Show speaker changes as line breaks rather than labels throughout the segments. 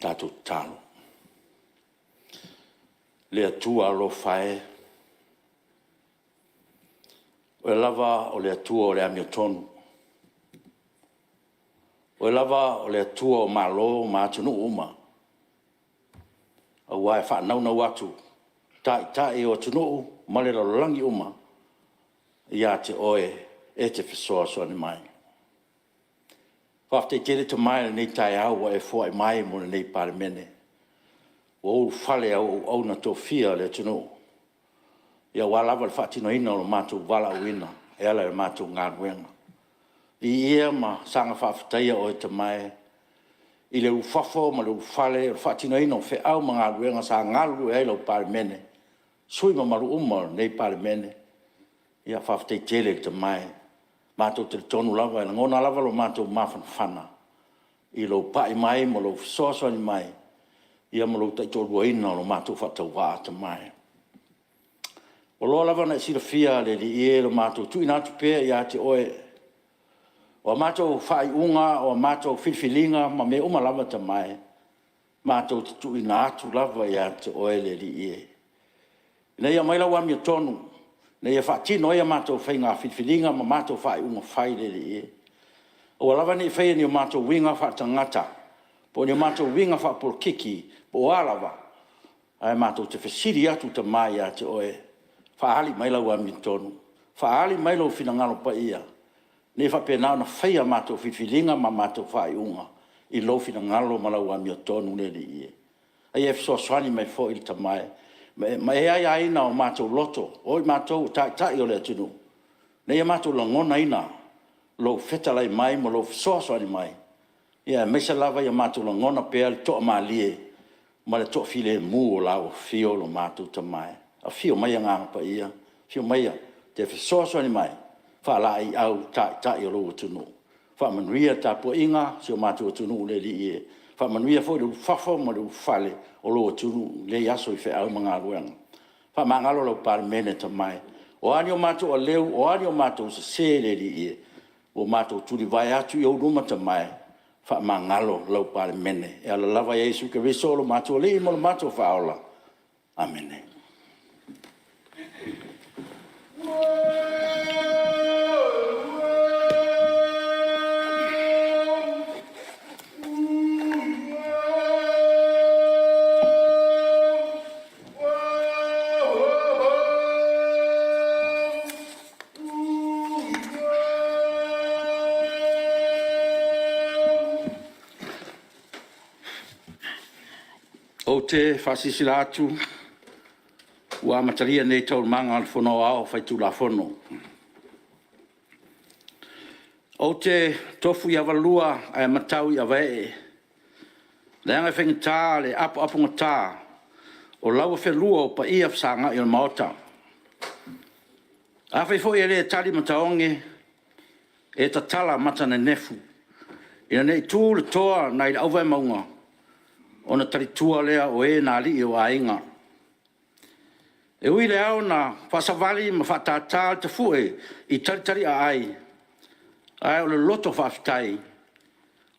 tatou tatalo. Le Atua alofa e, o Oe lava o le Atua o le amiotonu, o Oe lava o le Atua o Malo ma atunuu uma, aua e faanaunau atu taitai o atunuu ma le lalolagi uma ia te Oe e te fesoasoani mai. Faafetai tele Tama i lenei taeao ua e foai mai mo lenei Palemene, ua ou ulufale au auauna tofia a le atunuu, aua lava le faatinoina o lo matou valaauina e ala i le matou galuega. Viia ma saga faafetaia oe Tama e i le ulufafo ma le ulufale o le faatinoina o feau ma galuega sa galulue ai lau Palemene, sui usufono mamalu uma o lenei Palemene. Ia faafetai tele le Tama e. Matou te talitonu lava, e lagona lava lo matou mafanafana i lou pai mai ma lou fesoasoani mai ia ma lou taitoaluaina o lo matou faatauvaa Tama e. Ua loa lava ona e silafia le Alii e i lo matou tuuina atu pea ia te Oe o a matou faaiuga o a matou filifiliga ma mea uma lava Tama e, matou te tuuina atu lava ia te Oe le Alii e, ina ia aumai lau amiotonu ina ia faatino ai a matou faiga filifiliga ma matou faaiuga fai le Alii e. Aua lava ne i faia i ni o matou uiga faaletagata po o ni o matou uiga faapolokiki po o a lava, ae matou te fesili atu Tama ia te Oe, faaali mai lau amiotonu, faaali mai lou finagalo paia, ina ia faapena ona faia a matou filifiliga ma a matou faaiuga i lou finagalo ma lau amiotonu le Alii e. A ia e fesoasoani mai foi le Tama e, ma e aiaina o matou loto, o i matou o Taitai o le atunuu, ina ia matou lagonaina lou fetalai mai ma lou fesoasoani mai, aemaise lava ia matou lagona pea le toamalie ma le toafilemu o la ua afio lo matou Tama e. Afio mai Agaga Paia, afio maia e te fesoasoani mai, faalaeiau Taitai o lou atunuu. Faamanuia le tapuaiga a si o matou atunuu le Alii e. Faamanuia foi i le ulufafo ma le ulufale o lou atunuu i lenei aso i feau ma galuega. Faamagalo lau Palemene Tama e. O a ni o matou aleu, o a ni o matou sese le Alii e, ua matou tulivae atu i ou luma Tama e, faamagalo lau Palemene, e ala lava ia Iesu Keriso o lo matou Alii ma lo matou Faaola. Amene. Ou te faasilasila atu ua amatalia nei Taualumaga a le Fono Aoao Faitulafono. Ou te tofu i Avalua ae matau i Avaee, leaga e faigata le apoapogata o lauafelua o paia fesagai o le Maota. Afai foi e le tali mataoge, e tatala matanenefu, ina ne i tu le toa nai le auvaemauga, ona talitua lea o e na alii o aiga. E ui i le ao na faasavali ma faatata le tafue i talitaliaai, ae o le loto faafetai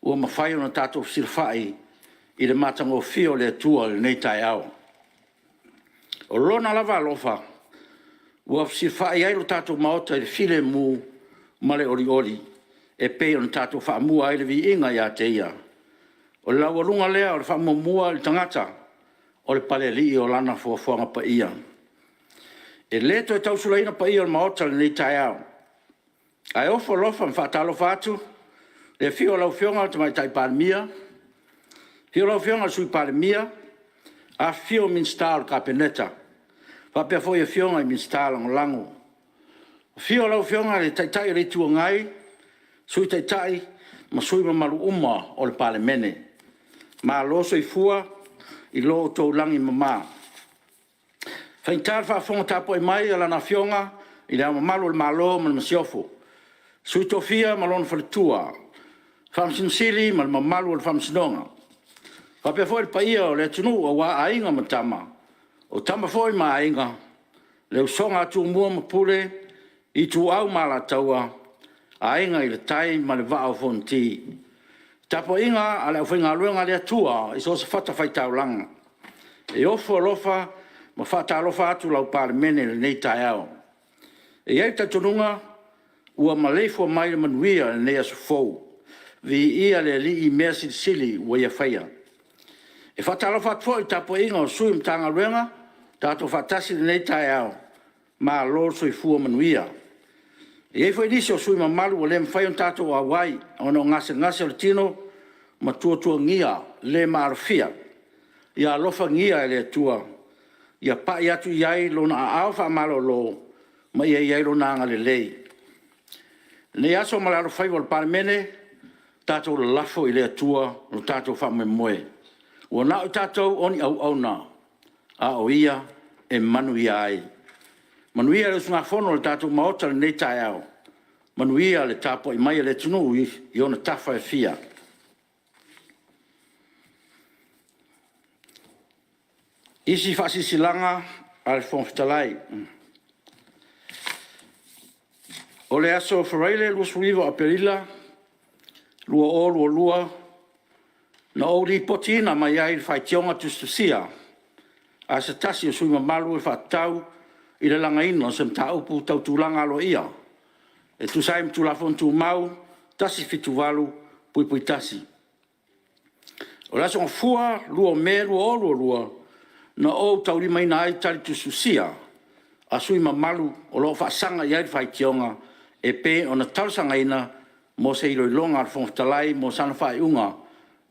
ua mafai ona tatou fesilafai i le matagofie o le Atua i lenei taeao. O Lona lava alofa ua fesilafai ai lo tatou Maota i le filemu ma le olioli e pei ona tatou faamua ai le viiga ia te Ia. O le laualuga lea o le faamuamua i le tagata, o le Palealii o Lana foafoaga paia. E le toe tau sulaina paia o le Maota i lenei taeao, ae ofo alofa ma faatalofa atu i le afio o lau Afioga i le Tamaitai Palemia, afio lau Afioga i le Sui Palemia, afifio Minisita o le Kapeneta, faapea foi Afioga i Minisita Lagolago. Afio lau Afioga i le Taitai o le Itu Agai, Sui Taitai ma sui usufono mamalu uma o le Palemene. Malo le soifua i lo outou lagi e mama. E faigata le faafofoga tapuai mai a Lana Afioga i Le Ao Mamalu o le Malo ma le Masiofo, Sui Tofia ma lona faletua, le Faamasino Sili ma le mamalu o le Faamasinoga. E faapea foi le paia o le atunuu aua Aiga ma Tama, o Tama foi ma Aiga, le usoga a Tumua ma Pule, Ituau ma Alataua, Aiga i le Tai ma le Vaa o Fonoti. Tapuaiga a le aufaigaluega a le Atua i so o se fatafaitaulaga, e ofo alofa ma faatalofa atu lau Palemene i lenei taeao. E i ai le talitonuga ua maleifua mai i le manuia i lenei aso fou. Viia le Alii i mea silisili ua Ia faia. E faatalofa atu foi i le tapuaiga o sui o Matagaluega ua tatou faatasi i lenei taeao, malo le soifua manuia. E i ai foi nisi o sui usufono mamalu ua le mafai ona tatou auai ona o gasegase o le tino ma tuatuagia le maalofia. Ia alofagia e le Atua ia pai atu i ai Lona aao faamalolo ma ia i ai Lona agalelei. I lenei aso ma le alofaiva o le Palemene, tatou lalafo i le Atua lo tatou faamoemoe. Ua na o i tatou o ni auauna, a o Ia e manuia ai. Manuia le usugafono a le tatou Maota i lenei taeao, manuia le tapuai mai a le atunuu i ona tafa e fia. Faasilasilaga a le Fofoga Fetalai O le aso Faraile 29 o Aperila 2022, na ou lipotiina mai ai le faitioga tusitusia a se tasi o sui usufono mamalu e faatatau i le lagaina o se mataupu tau tulaga aloaia e tusa ai ma Tulafono Tumau 178(1). O le aso Gafua 2 o Me 2022, na ou taulimaina ai tali tusitusia a sui usufono mamalu o lo o faasaga i ai le faitioga e pei ona talosagaina mo se iloiloga a le Fofoga Fetalai mo sana faaiuga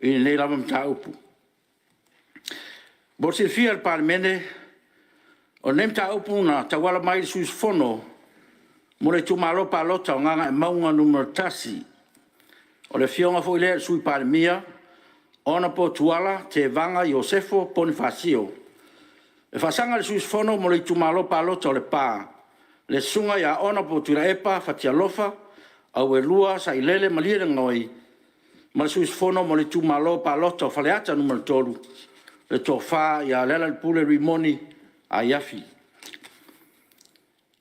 i lenei lava mataupu. Mo le silafia e le Palemene, o lenei mataupu na tauala mai i le sui usufono mo le itumalo palota o Gagaemauga 1, o le Afioga foi lea i le Sui Palemia, Honourable Tuala Tevaga Iosefo Ponifasio. E faasaga i le sui usufono mo le itumalo palota o Lepa, le Susuga ia Honourable Tuilaepa Fatialofa Auelua Sailele Malielegaoi ma le sui usufono mo le itumalo palota o Faleata 3, le Tofa ia Lealailepule Rimoni Aiafi.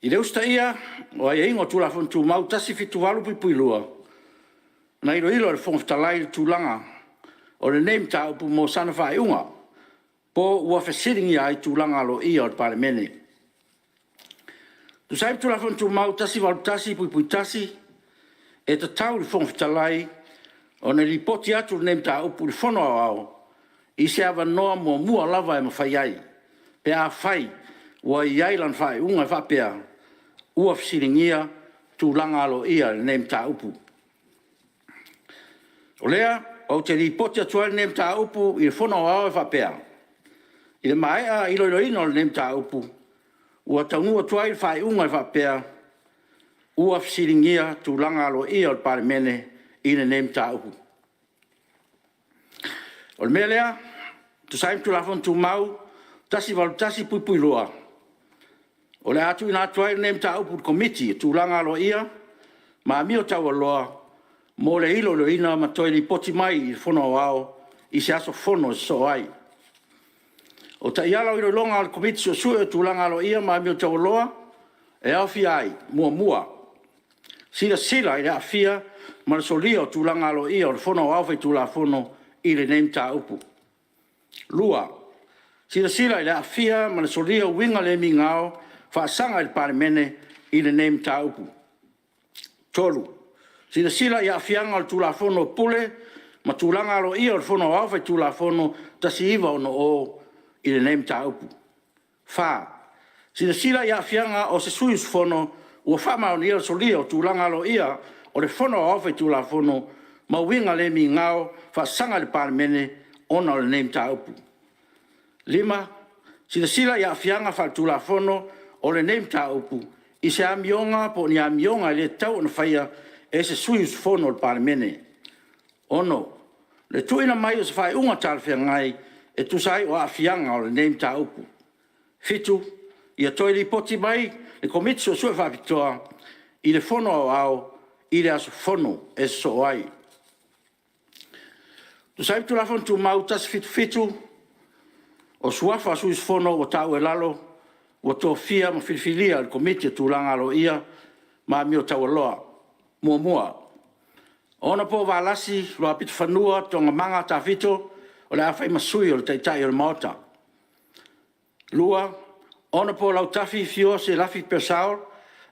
I le usitaia o aiaiga o Tulafono Tumau 178(2), na iloilo e le Fofoga Fetalai le tulaga o lenei mataupu mo sana faaiuga, po ua fesiligia ai tulaga aloaia o le Palemene. E tusa ai ma Tulafono Tumau 181(1), e tatau i le Fofoga Fetalai ona lipoti atu lenei mataupu i le Fono Aoao i se avanoa muamua lava e mafai ai, pe afai ua i ai lana faaiuga e faapea ua fesiligia tulaga aloaia i lenei mataupu. O lea ou te lipoti atu ai lenei mataupu i le Fono Aoao e faapea, i le maea iloiloina o lenei mataupu, ua taunuu atu ai le faaiuga e faapea, ua fesiligia tulaga aloaia o le Palemene i lenei mataupu. O le mea lea, e tusa ai ma Tulafono Tumau 181(2), o le a tuuina atu ai lenei mataupu i le Komiti o Tulaga Aloaia ma Amio Taualoa mo le iloiloina ma toe lipoti mai i le Fono Aoao i se aso Fono e sosoo ai. O taiala o iloiloga a le Komiti Suesue o Tulaga Aloaia ma Amio Taualoa e aofia ai: 1. Silasila i le aafia ma le solia o tulaga aloaia o le Fono Aoao Faitulafono i lenei mataupu. 2. Silasila i le aafia ma le solia o uiga le migao faasaga i le Palemene i lenei mataupu. 3. Silasila i aafiaga o le Tulafono o Pule ma Tulaga Aloaia o le Fono Aoao Faitulafono 1960 i lenei mataupu. 4. Silasila i aafiaga o se sui usufono ua faamaonia le solia o tulaga aloaia o le Fono Aoao Faitulafono ma uiga le migao faasaga i le Palemene ona o lenei mataupu. 5. Silasila i aafiaga faaletulafono o lenei mataupu i se amioga po o ni amioga e le tatau ona faia e se sui usufono o le Palemene. 6. Le tuuina mai o se faaiuga talafeagai e tusa ai o aafiaga o lenei mataupu. 7. Ia toe lipoti mai le Komiti Suesue Faapitoa i le Fono Aoao i le aso Fono e sosoo ai. E tusa ai ma Tulafono Tumau 177, o suafa o sui usufono ua taua i lalo ua tofia ma filifilia e le Komiti o Tulaga Aloaia ma Amio Taualoa: 1. Hon Valasi Luapitofanua Toogamaga Tafito o le a fai ma sui o le Taitai o le Maota. 2. Hon Lautafi Fio Selafi Purcell,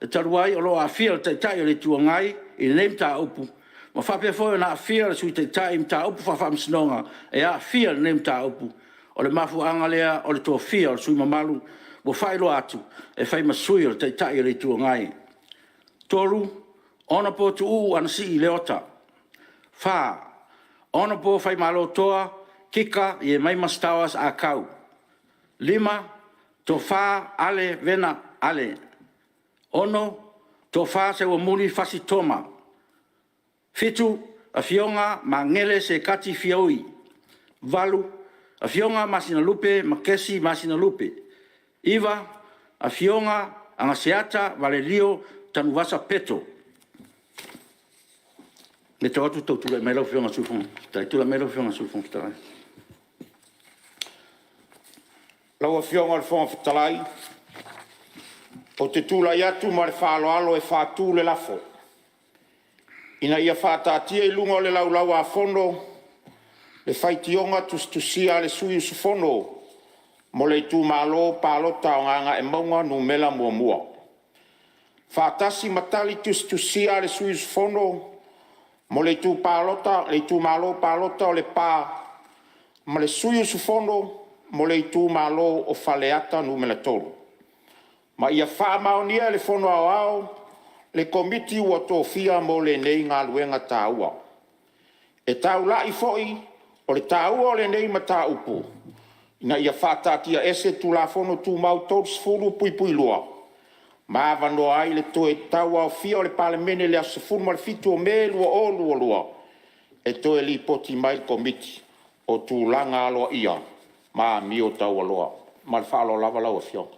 e talu ai o lo o aafia le Taitai o le Itu Agai i lenei mataupu, ma faapea foi ona aafia le Sui Taitai i mataupu faafaamasinoga e aafia i lenei mataupu, o le mafuaaga lea o le tofia o le sui usufono mamalu ua faailoa atu, e fai ma sui o le Taitai o le Itu Agai. 3. Hon Tuuu Anasii Leota. 4. Hon Faimalotoa Kika Iemaima Stowers Ah Kau. 5. Tofa Ale Vena Ale. 6. Tofa Seuamuli Fasi Toma. 7. Afioga Magele Sekati Fiaui. 8. Afioga Masinalupe Makesi Masinalupe. 9. Afioga Agaseata Valelio Tanuvasa Peto. E matau atu ua tau tulai mai lau Afioga i le Sui Fofoga Fetalai. Tulai mai lau Afioga i le Sui Fofoga Fetalai.
Lau Afioga i le Fofoga Fetalai, ou te tulai atu ma le faaaloalo e faatu le lafo, Ina ia faataatia i luga o le Laulau-a-Fono le faitioga tusitusia a le sui usufono mo le itumalo palota o Gagaemauga Nu.1, faatasi ma tali tusitusia a le sui usufono mo le itumalo palota o Lepa ma le sui usufono mo le itumalo o Faleata 3, ma ia faamaonia e le Fono Aoao le Komiti ua tofia mo lenei galuega taua. E taula'i foi o le taua o lenei mataupu, ina ia faataatiaese Tulafono Tumau 30(2) ma avanoa ai le toe tauaofia o le Palemene i le aso 17 Me 2022 e toe lipoti mai le Komiti o Tulaga Aloaia ma Amio Taualoa. Ma le faaaloalo lava lau Afioga.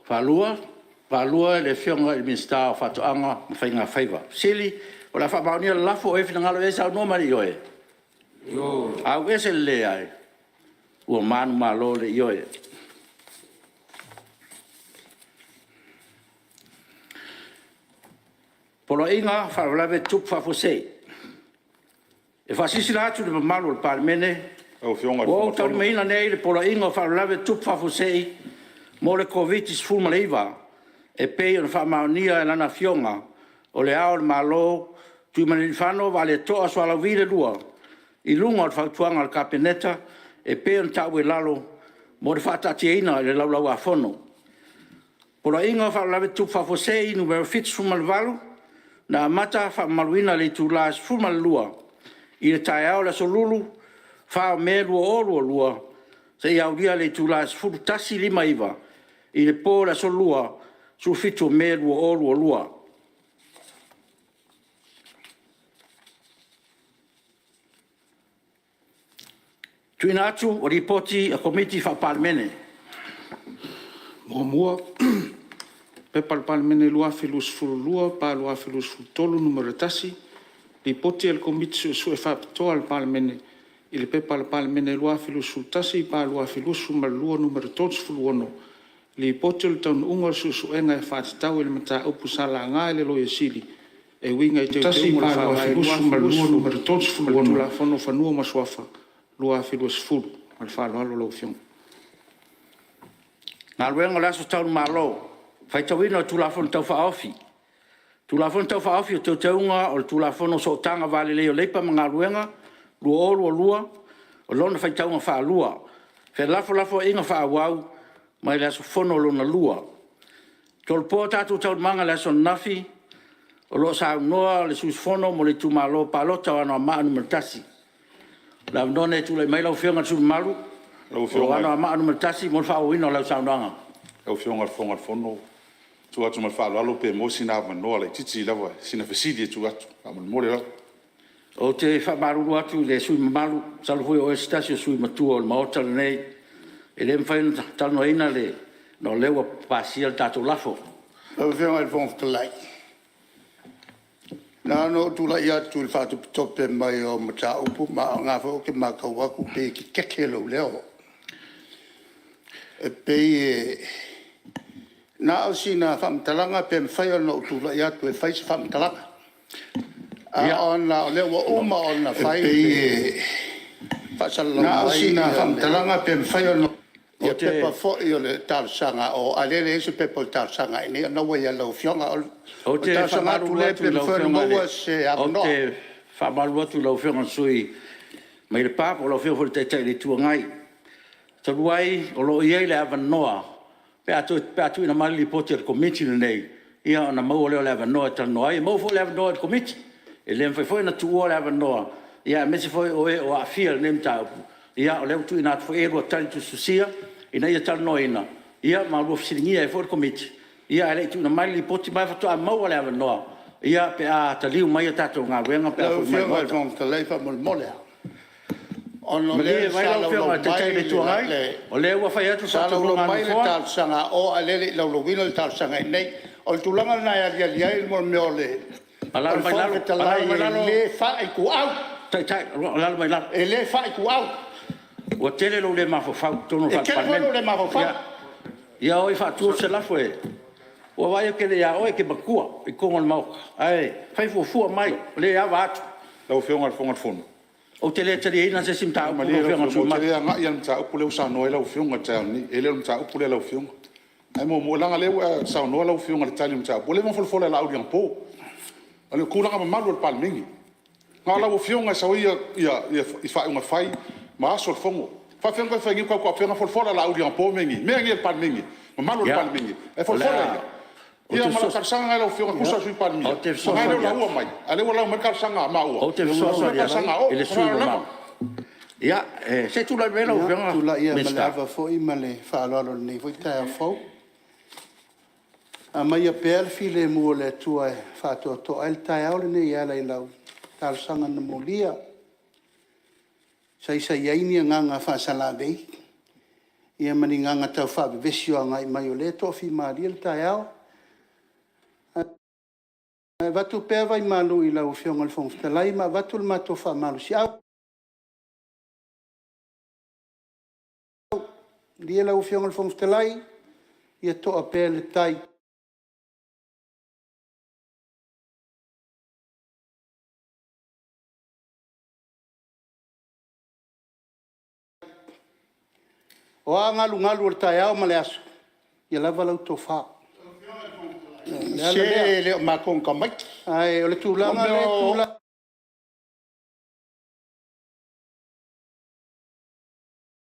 Faaluae le Afioga i le Minisita o Faatoaga ma Faiga Faiva. O le a faamaonia le lafo. O ai e finagalo i ai saunoa mai i le ioe. Ioe. Ua manumalo le ioe. E faasilasila atu i le mamalu o le Palemene
Lau Afioga i le
ua ou
Fofoga Fetalai…
taulimaina nei le Poloaiga o Faalavelave Tutupu Faafuasei mo le Koviti-19, e pei ona faamaonia e Lana Afioga, O Le Ao o le Malo, Tuimalealiifano Vaaletoa Sualauvi II, i luga o le Fautuaga a le Kapeneta e pei ona taua i lalo mo le faataatiaina i le Laulau-a-Fono. Poloaiga o Faalavelave Tutupu Faafuasei Numera 78, na amata faamamaluina i le itula e 12:00 i le taeao o le Aso Lulu, 4 o Me 2022, seia aulia le itula e 11:59 i le po o le Aso Lua, 17 o Me 2022. TUUINA ATU o Lipoti a Komiti Faa-Palemene.
1. P.P.2022/2023 Nu.1, Lipoti a le Komiti Suesue Faapitoa a le Palemene i le Pepa a le Palemene 2021/2022 Nu.36, Lipoti o le Taunuuga o le Suesuega e faatatau i le Mataupu sa laga e le Loia Sili e uiga i Teuteuga o le Faavae 2020 ma le Tulafono o Fanua ma Suafa 2020. Ma le faaaloalo lau Afioga.
Galuega o le Aso Tau i le Malo, Faitauina o Tulafono Tau Faaofi. Tulafono Tau Faaofi o Teuteuga o le Tulafono o Sootaga Va Lelei o Leipa ma Galuega 2022, lona faitauga faalua. Felafolafoaiga faaauau mai le aso fono lona lua. E tolopo a tatou Taualumaga i le aso ananafi, o lo o saunoa le sui usufono mo le itumalo palota o Anoamaa 1. O le avanoa lenei e tulai mai ai lau Afioga i le sui usufono mamalu mo Anoamaa 1 mo le faaauauina o lau saunoaga.
Lau Afioga i le Fofoga o le Fono, e tu atu ma le faaaloalo pe maua sina avanoa laitiiti lava i sina fesili e tuu atu faamolemole lava.
Ou te faamalulu atu i le sui usufono mamalu, masalo foi o oe o se tasi o sui usufono matua o le Maota lenei, e le mafai ona talanoaina ona o lea ua pasia le tatou lafo.
Lau Afioga i le Fofoga Fetalai, na ona ou tulai atu i le faatopetope mai o au mataupu ma o lena foi ou te matau atu pei e tetete lou leo. E pei e… Na o sina faamatalaga pe mafai ona ou tulai atu e fai se faamatalaga. Ae ona o lea ua uma ona fai le faasalasalauga. Na o sina faamatalaga pe mafai ona... Ia pepa foi o le talosaga a o, a o lea e leai se pepa o le talosaga a i inei, o lena ua ia lau Afioga. O le talosaga atu lea pe mafai ona maua se avanoa. Ou te faamalulu atu i lau Afioga i le sui usufono mai Lepa po o lau Afioga foi i le Taitai o le Itu Agai. Talu ai o lo o i ai le avanoa pe a tuuina mai le Lipoti a le Komiti lenei, ia ona maua lea o le avanoa e talanoa ai. E maua foi le avanoa i le Komiti, e le mafai foi ona tuua le avanoa, aemaise foi o e o aafia i lenei mataupu. Ia o lea ua tuuina atu foi i ai a oulua tali tusitusia ina ia talanoaina ma oulua fesiligia ai foi le Komiti, ae le i tuuina mai le Lipoti, ma e faatoa maua le avanoa pe a taliu mai a tatou galuega pe a Lau
foi mai le
Afioga i le
Maota.
Fofoga Fetalai faamolemole lava, ona o
Malie
lea
mai
sa
lau Afioga i le Taitai o le Itu Agai, o lea ua fai atu le
laulau
faatonuga a le
mai le
Nofoa.
talosaga a o, a o lea e le i laulauina le talosaga i inei. O le tulaga lena e aliali ai le mea o le
Alaala mai
Fofoga
lalo,
Fetalai
alaala mai
e
lalo
le faaituau,
Taitai, alaala mai lalo.
e le faaituau.
Ua tele lou le mafaufau i totonu o le
E tele foi
Palemene.
lou le mafaufau.
Ia o e faatu se lafo, ua ou vaai atu e le i ia oe e te matua i totonu o le Maota, ae fai fuafua mai, o lea e ava atu.
Lau Afioga i le Fofoga Fetalai…
Ou te le taliaina se isi mataupu lau
Malie
Afioga
lau
i le sui
Afioga, ou te
usufono mamalu.
le agai lava i le mataupu lea ua saunoa i ai lau Afioga i le taeao nei. E le o le mataupu lea a lau Afioga. Ae muamua, leaga o lea ua e saunoa lau Afioga i le tali o le mataupu ua leva ona folafola e Laauli anapo. O le tulaga mamalu o le Palemene, na o lau Afioga e sau ai faaiuga fai ma aso o le Fono. E faapefea ona toe fai nei ma faapea na folafola e Laauli anapo mea nei, mea nei o le Palemene, mamalu o le
Ia,
Palemene, e
o le
folafola
a...
e ia? Ia ma lau talosaga lena i lau Afioga e tusa o le Sui Palemia,
Ou te
leaga e le o
fesoasoani atu
laua mai, a o lea ua lau mai le talosaga a maua,
Ou te
e usu i le
fesoasoani
talosaga a
atu
Olo.
i le
Ma le
sui
faaaloalo
usufono
lava.
mamalu. Ia, se i tulai mai lau
Ia,
Afioga
ou te
i
tulai
le
lava ma le
Minisita.
ava foi ma le faaaloalo i lenei foi taeao fou. Aumaia pea le filemu o le Atua e faatoatoa ai le taeao lenei e ala i lau talosaga na molia, saisai ai ni agaga faasalavei ma ni agaga taufaavevesi o agai mai o lea e toafimalie le taeao. Ae avatu pea vai malu i lau Afioga i le Fofoga Fetalai ma avatu le matou faamalosiau. Malie lau Afioga i le Fofoga Fetalai, ia toa pea le tai O a galugalu o le taeao ma le aso, ia lava lau tofa. O le ala
Se
lea.
e le o matou ni tamaiti.
Ae o le
O
tulaga
mea
lea e
o
tulai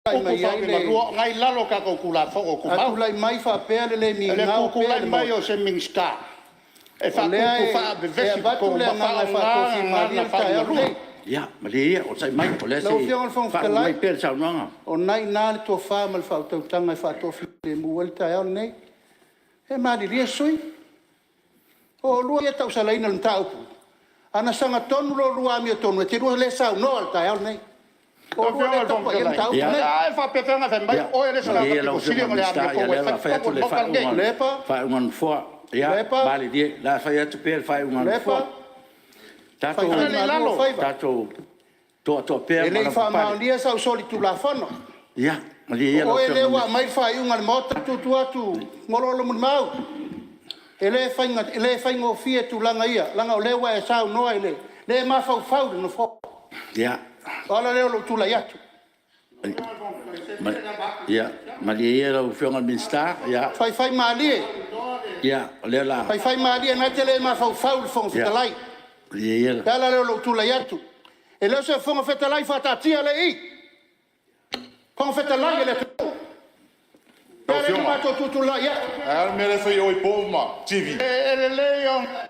upu
mai ai le...
faauigalua o lena e i lalo o tatou Tulafono
A
Tumau.
tulai mai faapea le le
O le
migao pea i
tutulai
le
mai o
Maota,
se Minisita e
o lea
faatupu
e
faavevesi i
avatu
totonu
le
ma
agaga e
faaaoga
faatofimalie
gagana
le taeao
faauigalua.
lenei.
Ia, malie ia, onosai mai o lea se
Lau
i
Afioga i le Fofoga
faauma mai
Fetalai,
pea le saunoaga.
o lena e i ina le tofa ma le faautautaga e faatoafilemu ai le taeao lenei. Se malilie sui usufono, o oulua ia e tausalaina i le mataupu, a na sagatonu la oulua amiotonu, e te lua le saunoa i le taeao lenei. O
Lau
oulua
Afioga
lea
i
e
le
tapa
Fofoga
i ai le
Fetalai,
mataupu
Ia,
lenei.
a e faapefea ona e fai mai o oe le isi tagata
malie
aupito
lau
sili
Afioga i
ona
le
le
Minisita,
amiotonu
o
e
lea o le
fai
a
i
fai atu
totonu o le
le
Maota lenei.
Tuilaepa,
faaiuga a le Nofoa. Ia,
Tuilaepa,
malilie, o le a fai atu pea le faaiuga a le Nofoa.
Tuilaepa,
Tatou
faifaimalu ou faiva,
toatoa pea
e
ma
le i
lavapapale.
faamaonia sau solitulafono.
Ia, malie ia
O
lau
oe
Afioga i
lea
le
ua
Minisita.
aumai le faaiuga a le Maota, tuutu atu Fagaloa Masima e le faigofie tulaga ia, leaga o lea ua e saunoa i le le mafaufau i le Nofoa.
Ia,
O le ala lea o lou tulai atu.
Malie ia lau Afioga i le Minisita,
Faifaimalie,
o lea o le a...
faifaimalie o lena e te le mafaufau i le Fofoga Fetalai.
Malie ia...
O le ala lea o lou tulai atu. E le o se Fofoga Fetalai faataatia lea e i i, o le Fofoga Fetalai o le atunuu. O
Lau
le ala lea o le
Afioga,
matou tutulai atu.
ae a le mea la e fai i o i po ma TV?
E lelei ona...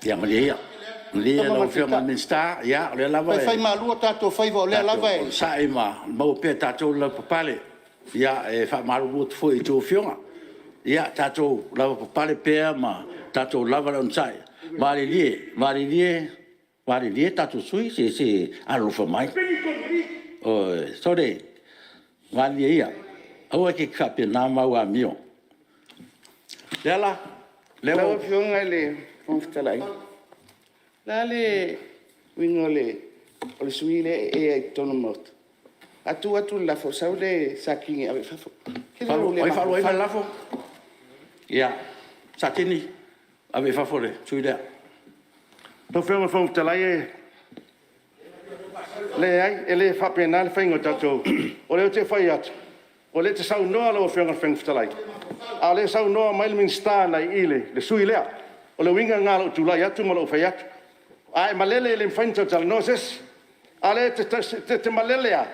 Ia, malie ia lau Afioga i le Minisita, o lea lava e...
Faifaimalu o tatou faiva o lea lava
Tatou
e...
onosai ma maua pea e tatou le lavapapale. E faamalulu atu foi i a outou afioga, ia tatou lavapapale pea ma tatou lava le onosai. Malilie, malilie, malilie tatou sui usufono se i alolofa mai. Ioe, sole, malilie ia, aua e te faapena ma au amio. Leala, lea ua...
Lau Afioga i le Fofoga Fetalai, o le a le uiga o le sui usufono lea e ea i totonu o le Maota? A tuu atu le lafo, sau le Satini e ave i fafo. E tele lou
O
le
ai e faaluaina
mafaufau.
le lafo? Ia, Satini, ave i fafo le sui usufono lea.
Lau Afioga i le Fofoga Fetalai, e leai, e le faapena le faiga o tatou… O lea ou te fai atu, o lea e te saunoa lau Afioga i le Fofoga Fetalai, a o lea e saunoa mai le Minisita agai i i le sui usufono lea. O le uiga lena o lou tulai atu ma lou fai atu. A e malele e le mafai ona talatalanoa se isi. A o lea e te malele lava,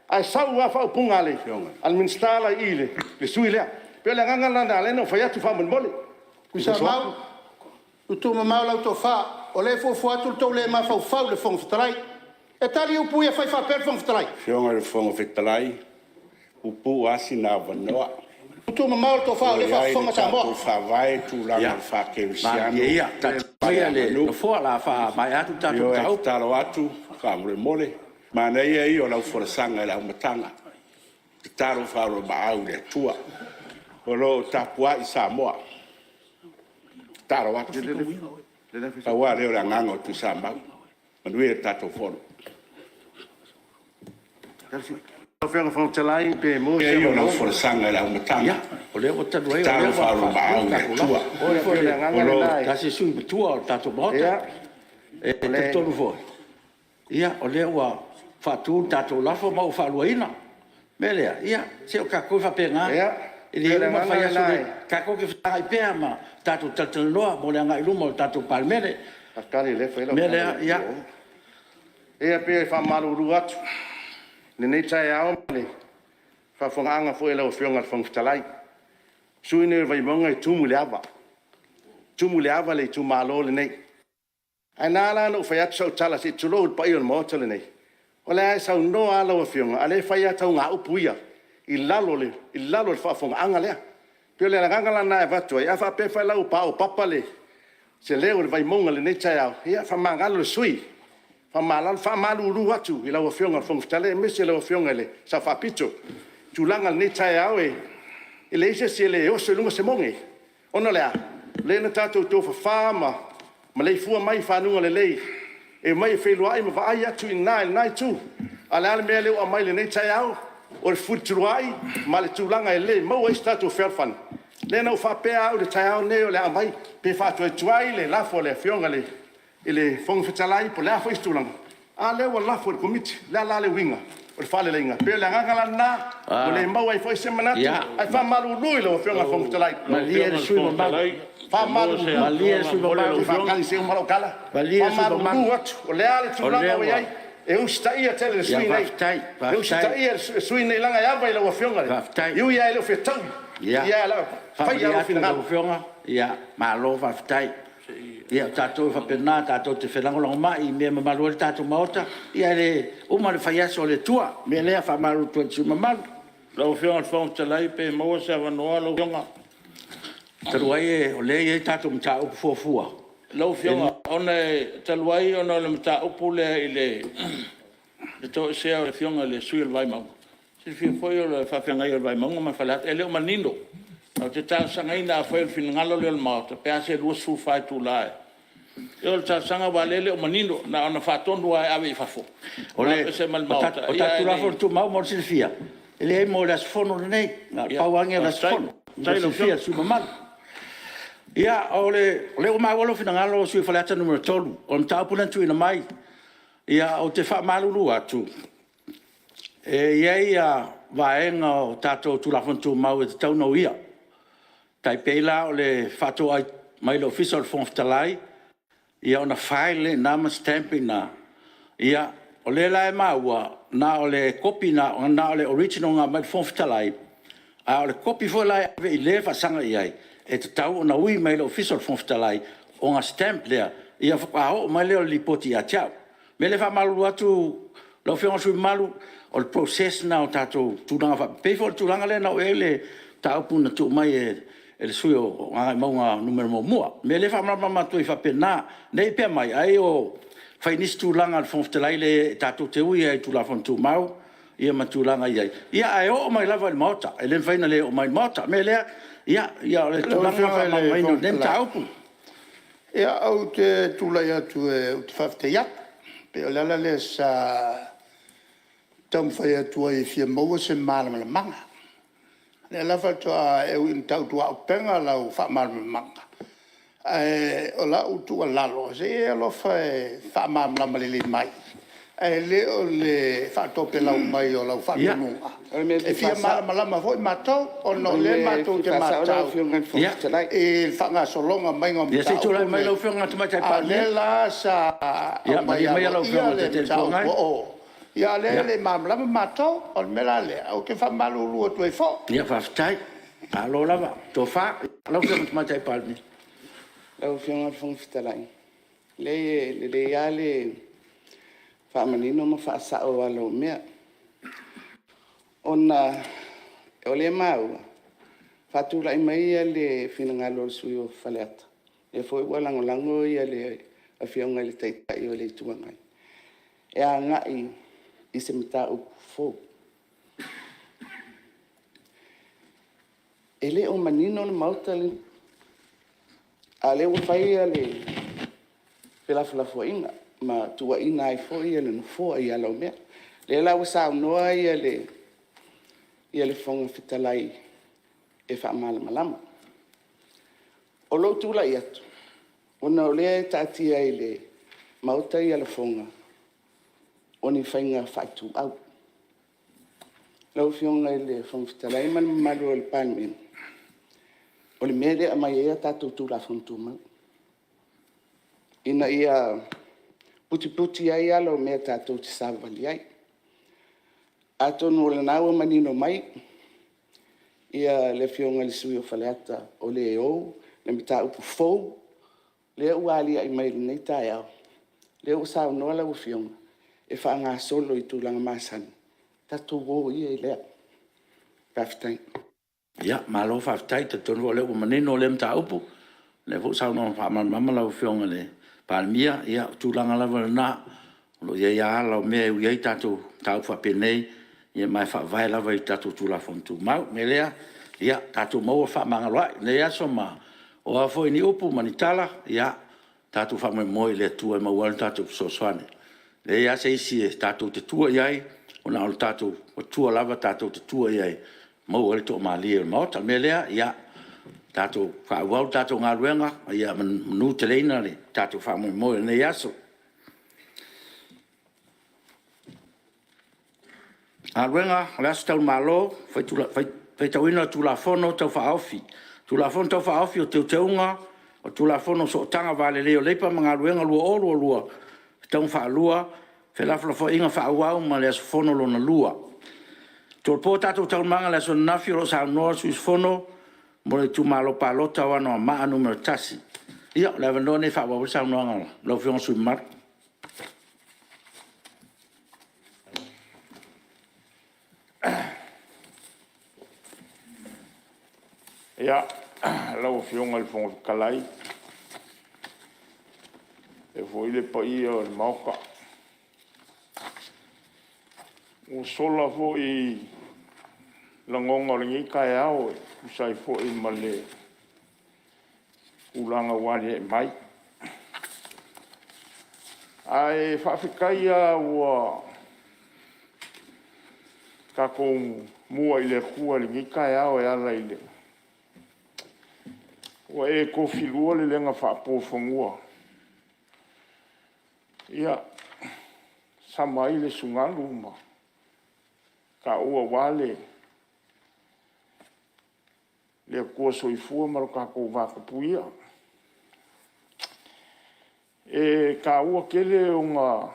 ae sau lava faaupuga a le Minisita la i i i le sui usufono lea. E pei o le agaga lena na ala ai ona ou fai atu faamolemole.
Tuisamau, tuutuumamao lau tofa, o lea e fuafua atu le tou le mafaufau i le Fofoga Fetalai. E tali upu ia e fai faapea le Fofoga Fetalai?
Afioga i le Fofoga Fetalai, e puupuu lava sina avanoa.
Tuutuumamao le tofa o
O
lea e
lo o i ai
faafofoga
le
Samoa.
tatou Faavae i tulaga faa-kerisiano
Ia, malie ia, taatia maia le
ma le
Nofoa o le a faamaea atu le tatou
Ioe, e
mataupu.
tatalo atu faamolemole, manaia ia o lau folasaga i le amataga, tatalo faaoloolomaau i le Atua. O lo o tapuai Samoa. Tatalo atu, pau lava lea o le agaga o Tuisamau. Manuia le tatou Fono.
Lau Afioga i le Fofoga Fetalai pe maua se
Ia o lau
avanoa.
folasaga i le amataga,
Ia, o lea ua talu ai o
tatalo
lea ua
faaoloolomaau
faatu
i
le
le
tatou
Atua.
lafo. O oe
E
foi
pei o le agaga
O lo
lena
o
o se tasi o sui usufono matua o le tatou Maota. E talitonu foi o lea ua faatu le tatou lafo ma ua faaluaina. O le mea lea, ia, se o tatou e faapena.
E
E
pei o
le
le
uma le
agaga
fai aso
lena
lenei, tatou te fesagai pea ma tatou talatalanoa mo le agai i luma o le tatou Palemene. O le mea lea, ia…
Ia pei e faamalulu atu i lenei taeao ma le faafofogaaga foi a lau Afioga i le Fofoga Fetalai. O le sui usufono lenei o Vaimauga e tumu i le ava, e tumu i le ava le itumalo lenei. Ae na ala ona ou fai atu sau tala se i tulou le paia o le Maota lenei, o lea e saunoa lava lau Afioga, a o lea e fai lava tauga upu ia i lalo o le faafofogaaga lea. E pei o le agaga la lena e avatu ai, a faapea foi la ua paopapa se leo o le Vaimauga i lenei taeao, ia faamagalo le sui usufono. E faamalulu atu i lau Afioga i le Fofoga Fetalai aemaise lau Afioga i le Sao Faapito. O le tulaga i lenei taeao, e leai se isi e le oso i luga se moge, ona o le a? O lea na tatou tofafa ma maleifua mai i fanuga lelei e omai e feiloai ma vaai atu i ina i lena itu. A o le a le mea lea ua aumai i lenei taeao? O le fefulituaa'i ma le tulaga e le maua ai se tatou fealofani. Lea na ou faapea au i le taeao lenei o le a aumai, pe faatuatuai le lafo a le Afioga i le Fofoga Fetalai po o le a foi se tulaga, a lea ua lafo e le Komiti. O le a la le uiga o le faaleleiga? E pei o le agaga la lena ua le maua ai foi se manatu. Ae faamalulu i lau Afioga i le Fofoga Fetalai.
Malie le sui usufono mamalu.
Faamalulu,
Malie le sui usufono mamalu.
Faatali se i uma lau tala.
Malie le sui usufono mamalu.
Faamalulu atu, o le a le
O
tulaga
lea
ua i
ua…
ai, e usitaia tele e le sui
Ia
usufono lenei.
faafetai,
E
faafetai.
usitaia e le sui usufono lenei leaga e ava i lau Afioga,
Faafetai.
e ui lava e le o fetaui,
Ia,
ae o le a faia
faamalie
lou
atu i lau
finagalo.
Afioga, malo faafetai. Ia o tatou e faapena, tatou te felagolagomai i mea e mamalu ai le tatou Maota, ae le uma le fai aso a le Atua. O le mea lea e faamalulu atu ai i le sui usufono mamalu.
Lau Afioga i le Fofoga Fetalai pe maua se avanoa lau Afioga?
Talu ai o lea e i ai tatou mataupu fuafua…
Lau Afioga ona e talu ai ona o le mataupu lea i le toesea o le Afioga i le sui usufono o le Vaimauga, silafia foi o le faafeagai o le Vaimauga ma Faleata, e le o manino. Ae ou te talosagaina afai o le finagalo lea o le Maota, pe a se 24 itula. O le talosaga aua o lea e le o manino, na ona faatonu lava e ave i fafo,
O
aveese ma le Maota.
tatou Tulafono Tumau mo le silafia, e leai mo le aso Fono lenei, na o le pau lava lenei o le aso Fono mo le silafia e le sui usufono mamalu. Ia, o lea ua maua lou finagalo le sui usufono mo Faleata 3, o le mataupu lea na tuuina mai. Ou te faamalulu atu, e i ai vaega o tatou Tulafono Tumau e tatau ona uia, e tai pei la o le faatoai mai i le Ofisa o le Fofoga Fetalai, ona file lea i ina ma stamp i ina. Ia, o lea la e maua, na o le kopi na o le original na aumai i le Fofoga Fetalai, a o le kopi foi la e ave i le e faasaga i ai, e tatau ona ui mai le Ofisa o le Fofoga Fetalai ona stamp lea, ia faatoa oo mai lea o le lipoti ia te au. O le mea lea e faamalulu atu lau Afioga i le sui usufono mamalu, o le process lena o tatou tulaga faapea, e pei foi o le tulaga lea na oo i ai le mataupu na tuu mai e le sui usufono o Gagaemauga 1. O le mea lea e faamalamalama atu ai faapena, ne i pea mai ai o fai nisi tulaga a le Fofoga Fetalai. Leai, tatou te ui lava i Tulafono Tumau ma tulaga e i ai, ae oo mai lava i le Maota, e le mafai ona le oo mai i le Maota. O le mea lea, ia o le
Lau
tulaga lena o le
Afioga i le
faamalamalamaina o
Fofoga
lenei
Fetalai,
mataupu.
ia ou te tulai atu ou te faafetai atu. E pei o le ala lea sa taumafai atu ai e fia maua se malamalamaga. O lea la faatoa… e ui ina tautuaupega lau faamalamalamaga, ae o lau tuualalo, se i e alofa e faamalamalama lelei mai, ae le o le faatopelau mai o lau faatonuga.
O le mea e
E
fia
fia
faasao…
malamalama foi matou, ona
O
o
le
lea
mea e
matou
fia
te
faasao lau
matau
Afioga i le Fofoga Fetalai.
i le faagasologa mai o
Ia se i
mataupu
tulai mai
nei,
lau Afioga i le Tamaitai
a o
Palemia.
lea la sa
Ia
aumai
malie maia lau
aloaia
Afioga i
le
le Taitai o le Itu
mataupu
Agai.
a o, a o lea e le i malamalama matou. O le mea la lea ou te faamalulu atu ai foi.
Ia faafetai, malo lava le tofa. Lau Afioga i le Tamaitai Palemia.
Lau Afioga i le Fofoga Fetalai, leai e lelei lava le faamanino ma faasao o ala o mea, ona o lea e maua, faatulai mai le finagalo o le sui usufono o Faleata, lea foi ua lagolago le Afioga i le Taitai o le Itu Agai, e agai i se mataupu fou. E le o manino le Maota lenei, a o lea ua fai le felafolafoaiga ma tuuaia ai foi le Nofoa i ala o mea. O lea la ua saunoa le Fofoga Fetalai e faamalamalama. O lou tulai atu, ona o lea e taatia i le Maota lafoga o ni faiga faaituau. Lau Afioga i le Fofoga Fetalai ma le mamalu o le Palemene, o le mea lea e aumai ai a tatou Tulafono Tumau, ina ia putiputi ai ala o mea tatou te savavali ai. Atonu o lena ua manino mai le Afioga i le sui usufono o Faleata o le e ou le mataupu fou lea ua aliae mai i lenei taeao, lea ua saunoa lau Afioga e faagasolo i tulaga masani, tatou o ia i lea. Faafetai.
Ia, malo faafetai. E talitonu foi o lea ua manino lea mataupu, o lea foi ua saunoa faamalamalama lau Afioga i le Palemia. Ia o tulaga lava lena, o lo o i ai lava ala o mea e ui ai tatou mataupu faapenei, ma e faavae lava i tatou Tulafono Tumau. O le mea lea, ia tatou maua le fefaamagaloai i lenei aso, ma o a foi ni upu ma ni tala, ia tatou faamoemoe i le Atua e maua ai lo tatou fesoasoani. E leai lava se isi tatou te tua i ai, ua na o le tatou Atua lava tatou te tua i ai e maua ai le toamalie o le Maota. O le mea lea, ia tatou faaauau le tatou galuega, ia manuteleina le tatou faamoemoe o lenei aso. E Taualumaga o le Faitauina o Tulafono Tau Faaofi Tulafono Tau Faaofi o Teuteuga o le Tulafono o Sootaga Va Lelei o Leipa ma Galuega 2022, Fetauga Faalua, felafolafoaiga faaauau ma le aso fono lona lua. E tolopo a tatou Taualumaga i le aso ananafi o lo o saunoa le sui usufono mo le itumalo palota o Anoamaa 1. Ia, o le avanoa lenei e faaauau ai le saunoaga a lau Afioga i le sui usufono mamalu.
Ia, lau Afioga i le Fofoga Fetalai, faapea foi le paia o le Maota, ua sola foi lagona o lenei taeao e tusa ai foi ma le tulaga ua aliae mai. Ae faafetai lava ua tatou mua i le Atua i lenei taeao e ala i le… Ua e tofilua le lega faapuafanua e sama ai le sugalu ma taua aua le Atua Soifua ma lo tatou vatapuia. E taua tele ona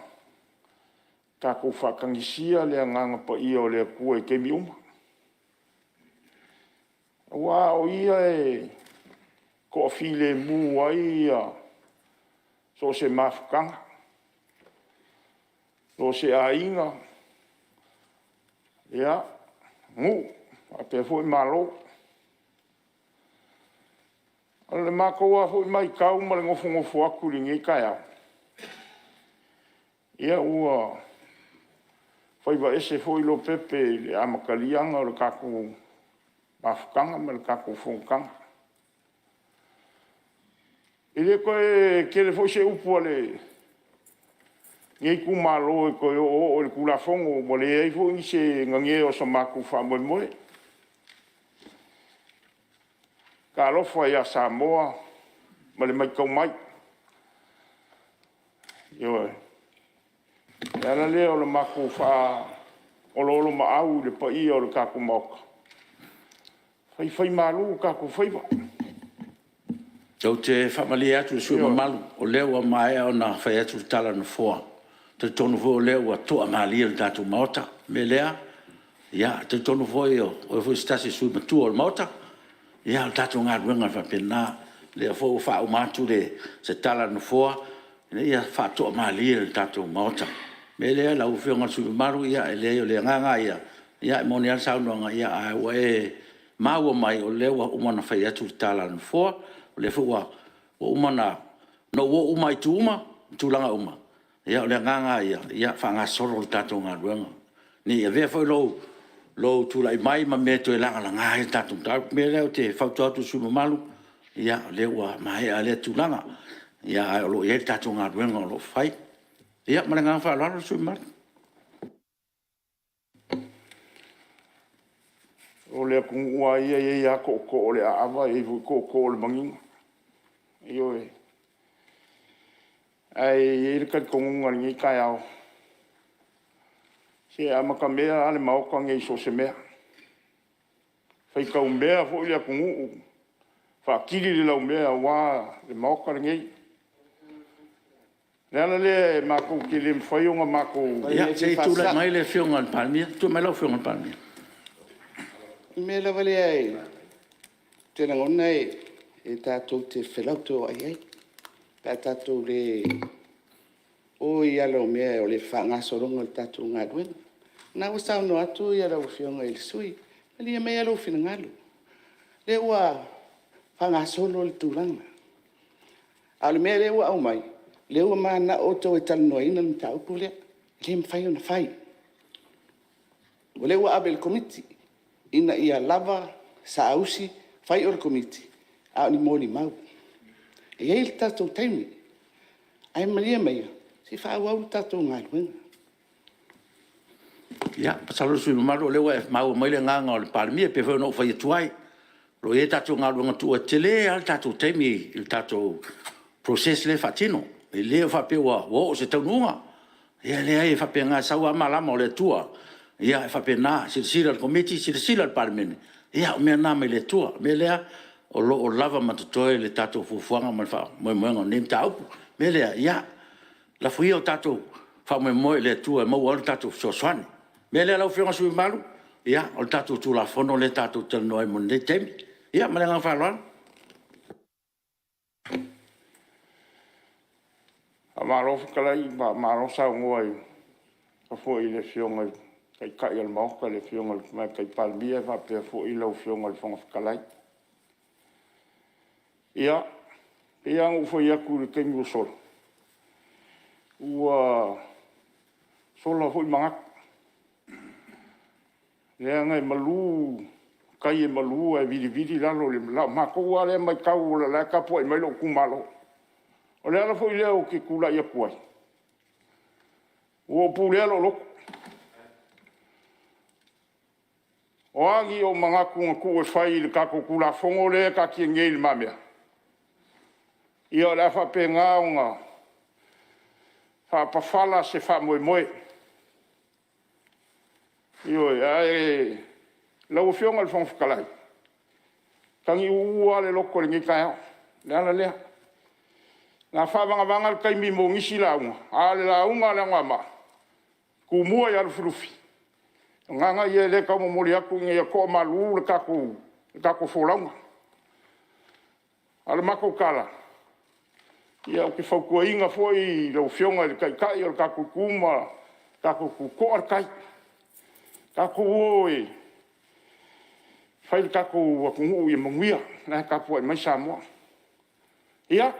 tatou faatagisia le Agaga Paia o le Atua i taimi uma, aua o Ia e toafilemu ai so o se mafutaga, so o se aiga, nuu faapea foi Malo. O le matou lava foi matau ma le nofonofo atu i lenei taeao, ia ua faiva ese foi Lopepe i le amataliaga o le tatou mafutaga ma le tatou fonotaga. E le toe tele foi se upu a le lenei itumalo e toe oooo i le Tulafono, ua leai foi se nanea o se matou faamoemoe. Talofa ia Samoa ma le matau mai, ioe. O le ala lea o le matou faaoloolomaau i le paia o le tatou Maota, faifaimalu o tatou faiva.
Ou te faamalie atu i le sui usufono mamalu, o lea ua maea ona fai atu le tala a le Nofoa. E talitonu foi o lea ua toamalie le tatou Maota. O le mea lea, e talitonu foi o oe foi o se tasi o sui usufono matua o le Maota. Ia o le tatou galuega e faapena. O lea foi ua faauma atu se tala a le Nofoa ina ia faatoamalie le tatou Maota. O le mea lea lau Afioga i le sui usufono mamalu, e leai o le agaga lava ia, e moni lava le saunoaga, ae ua e maua mai, o lea ua uma ona fai atu le tala a le Nofoa. O lea foi ua uma ona ou oo uma lava i itu uma ma tulaga uma. Ia o le agaga lava ia, ia faagasolo le tatou galuega. Ne i avea foi lou tulai mai ma mea e toe lagalaga ai le tatou mataupu. O le mea lea ou te fautua atu ai i le sui usufono mamalu, ia o lea ua maea lea tulaga, ae o lo o i ai le tatou galuega o lo o fai. Ia ma le agaga faaaloalo le sui usufono mamalu.
O le atunuu lava ia e i ai lava tootoo o le aava e i ai foi tootoo o le manino. Ioe. Ae i ai le talitonuga i lenei taeao, se e amatamea lava le Maota lenei i so o se mea. E faitaumea foi le atunuu, faatili le laumea aua le Maota lenei. O le ala lea matou te le mafai ona matou…
Ia, se i tulai mai le Afioga i le Palemia. Tulai mai lau Afioga i le Palemia.
O le mea lava lea ou te lagona e tatou te felautoai ai pe a tatou le o i ala o mea o le faagasologa o le tatou galuega. O lena ua saunoa atu lau Afioga i le sui usufono, malie maia lou finagalo, o lea ua faagasolo le tulaga. A o le mea lea ua aumai, o lea ua mananao outou e talanoaina le mataupu lea. E le mafai ona fai. O lea ua ave i le Komiti ina ia lava saausi fai o le Komiti, a o ni molimau. E i ai le tatou taimi, ae malie maia se i faaauau le tatou galuega.
Ia, masalo le sui usufono mamalu o lea ua e maua mai le agaga o le Palemia e pei foi ona ou fai atu ai, o lo o i ai a tatou galuega tuua, e tele lava le tatou taimi i le tatou process lea e faatino. E le faapea ua oo i se taunuuga. Ia e leai e faapena, e sau lava malama o le Atua. E faapena, silasila i le Komiti, silasila le Palemene, ia o mea na mai le Atua. O le mea lea, o lo o lava ma totoe le tatou fuafuaga ma le faamoemoega o lenei mataupu. O le mea lea, ia, lafo ia o tatou faamoemoe i le Atua e maua ai lo tatou fesoasoani. O le mea lea lau Afioga i le sui usufono mamalu, ia, o le tatou Tulafono lea tatou te talanoa ai mo lenei taimi. Ia ma le agaga faaaloalo.
Faamalo fetalai, faamalo saunoa foi i le Afioga i le Taitai o le Maota le Afioga i le Tamaitai Palemia faapea foi lau Afioga i le Fofoga Fetalai. Ia, e pei lava ona ou fai atu i le taimi ua sola, ua sola foi manatu, leaga e malu tai e malu ae vilivili lalo i lau matou lava lea matau o la e tapuai mai lou itumalo. O le ala foi lea ou te tulai atu ai, ua ou pulea lou loto. O a ni ou manatu na tuu e fai i le tatou Tulafono lea e taatia nei i lumamea, ia o le a faapena ona faapafala se faamoemoe. Ioe. Ae lau Afioga i le Fofoga Fetalai, e tagiuu lava le loto i lenei taeao. O le ala lea. O le a faavagavaga le taimi mo nisi lauga, a o le lauga a le Anoamaa, Tumua ia Lufilufi, o agaga ia o lea e tau momoli atu ina ia toamalu le tatou folauga. A o le matou tala, ia ou te fautuaina foi lau Afioga i le Taitai o le tatou Itu ma le tatou Itu, to'a le tai, tatou o e fai le tatou atunuu ia manuia, o la e tapuai mai Samoa. Ia,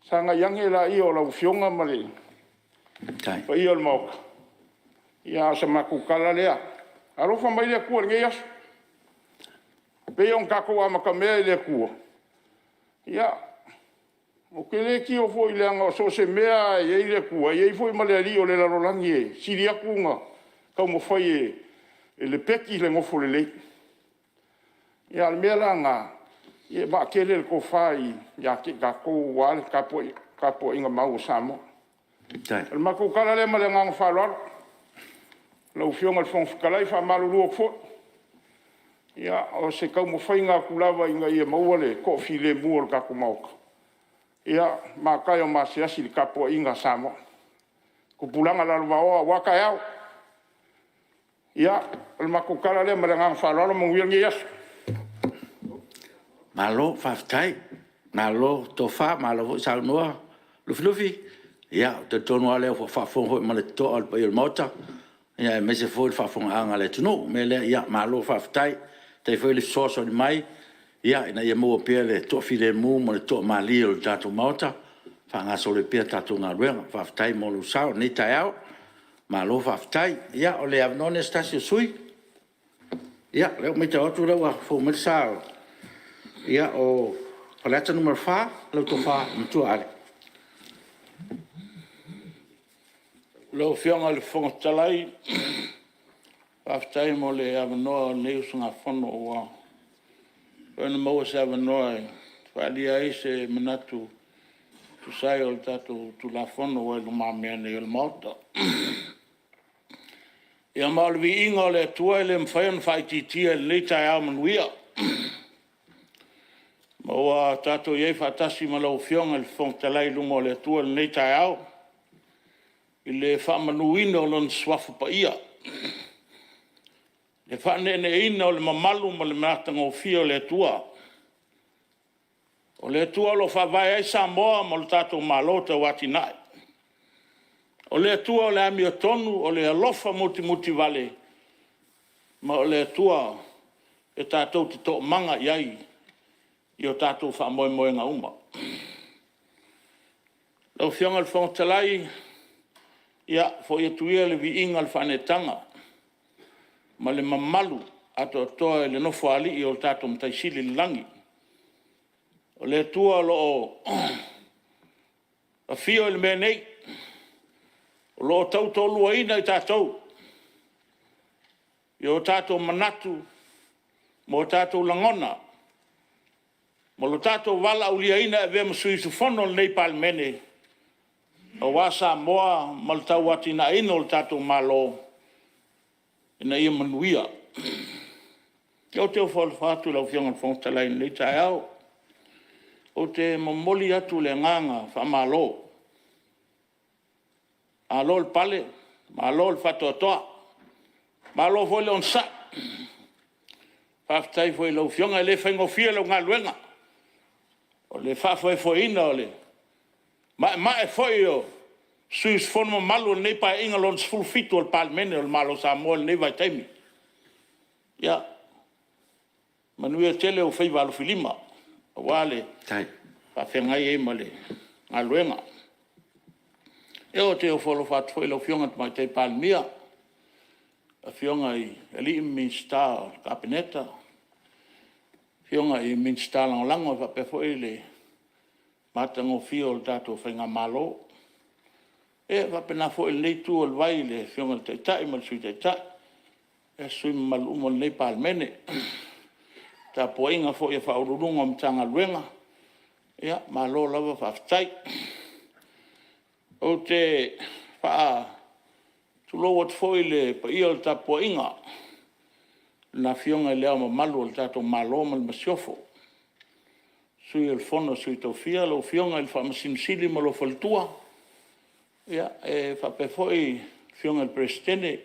sagai ane laia o lau Afioga ma le paia o le Maota, a o se matou tala lea. Alofa mai le Atua i lenei aso, e pei ona tatou amatamea i le Atua, ia Ou te le tio foi leaga so o se mea lava e i ai le Atua, e i ai foi ma le alii o le lalolagi e sili atu ona taumafai e lepeti le nofo lelei. A o le mea la lena, ia e vaatele le tofa ia te i tatou aua le tapuaiga mau a Samoa. O le matou tala lea ma le agaga faaaloalo. Lau Afioga i le Fofoga Fetalai, e faamalulu atu foi, ia o se taumafaiga atu lava ina ia maua le toafilemu o le tatou Maota, ia mata e o masiasi i le tapuaiga a Samoa, tupulaga lalovaoa aua taeao. Ia, o le matou tala lea ma le agaga faaaloalo. Manuia lenei aso.
Malo faafetai, malo tofa, malo foi saunoa Lufilufi. Ia, ou te talitonu lava o lea ua faafofoga foi ma le totoa le paia o le Maota, aemaise foi o le faafofogaaga a le atunuu. O le mea lea, malo faafetai. Faafetai foi le fesoasoani mai ina ia maua pea le toafilemu ma le toamalie o le tatou Maota e faagasolo ai pea le tatou galuega. Faafetai mo lou sao i lenei taeao. Malo faafetai. Ia o le avanoa lenei o se tasi o sui usufono. Ia, o lea ua matau atu o lea ua fou mai le sa o Faleata 4, lau Tofa i le Matua Ale.
Lau Afioga i le Fofoga Fetalai, faafetai mo le avanoa o lenei usugafono ua mafai ona maua se avanoa e faaalia ai se manatu e tusa ai o le tatou Tulafono ua i lumamea nei o le Maota. Ia ma o le viiga o le Atua e le mafai ona faaitiitia i lenei taeao manuia, ma ua tatou i ai faatasi ma lau Afioga i le Fofoga Fetalai i luma o le Atua i lenei taeao, i le faamanuina o Lona Suafa Paia, le faaneeneeina o le mamalu ma le matagofie o le Atua. O le Atua o lo o faavae ai Samoa ma lo tatou Malo tauatiae. O le Atua o le amiotonu, o le alofa mutimutivale, ma o le Atua e tatou te toomaga i ai i o tatou faamoemoega uma. Lau Afioga i le Fofoga Fetalai, ia foi atu ia le viiga o le faaneetaga ma le mamalu atoatoa i le Nofoalii o le tatou Matai Sili i le lagi, o le Atua o lo o afio i le mea nei, o lo o tautoaluaina i tatou i o tatou manatu ma o tatou lagona ma lo tatou valaauliaina e avea ma sui usufono o lenei Palemene aua Samoa ma le tauatiaeina o le tatou Malo ina ia manuia. Ou te ofo alofa atu i lau Afioga i le Fofoga Fetalai i lenei taeao, ou te momoli atu le agaga faamalo, malo le pale, malo le faatoatoa, malo foi le onosai. Faafetai foi i lau Afioga, e le faigofie lau galuega, o le faafoefoeina o le maemae foi o sui usufono mamalu o lenei Paeaiga Lona XVII o le Palemene o le Malo o Samoa i lenei vaitaimi. Ia manuia tele ou faiva alofilima aua le faafeagai ai ma le galuega. Ia ou te ofo alofa atu foi i lau Afioga i le Tamaitai Palemia, Afioga i alii ma Minisita o le Kapeneta, Afioga i Minisita Lagolago e faapea foi le matagofie o le tatou faigamalo. E faapena foi i lenei Itu o le vai i le Afioga i le Taitai ma le Sui Taitai, sui usufono mamalu uma o lenei Palemene. Le tapuaiga foi a Ofisa Sili o Pulega o Matagaluega, malo lava faafetai. Ou te faatulou atu foi i le paia o le tapuaiga i le Afioga i Le Ao Mamalu o le tatou Malo ma le Masiofo, Sui o le Fono a Sui Tofia, lau Afioga i le Faamasino Sili ma lou faletua, e faapea foi le Afioga i le Peresetene,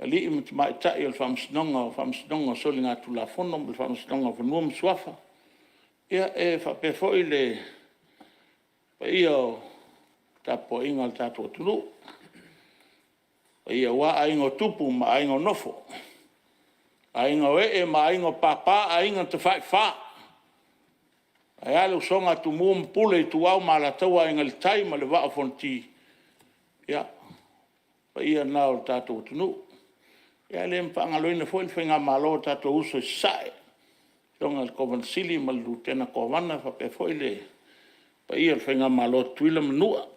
alii ma tamaitai o le Faamasinoga o Faamasinoga o Soligatulafono ma le Faamasinoga o Fanua ma Suafa. E faapea foi le paia o le tapuaiga a lo tatou atunuu, aua Aiga o Tupu ma Aiga o Nofo, Aiga o Ee ma Aiga o Papa, Aiga na Tafaifa, ae a le usoga a Tumua ma Pule, Ituau ma Alataua, Aiga i le Tai ma le Vaa o Fonoti. Ia, o paia na o le tatou atunuu. E le faagaloina foi le faigamalo a o tatou uso i Sasae, le Afioga i le Kovana Sili ma le Lutena Kovana faapea foi le paia o le Faigamalo a Tutuila ma Manua. O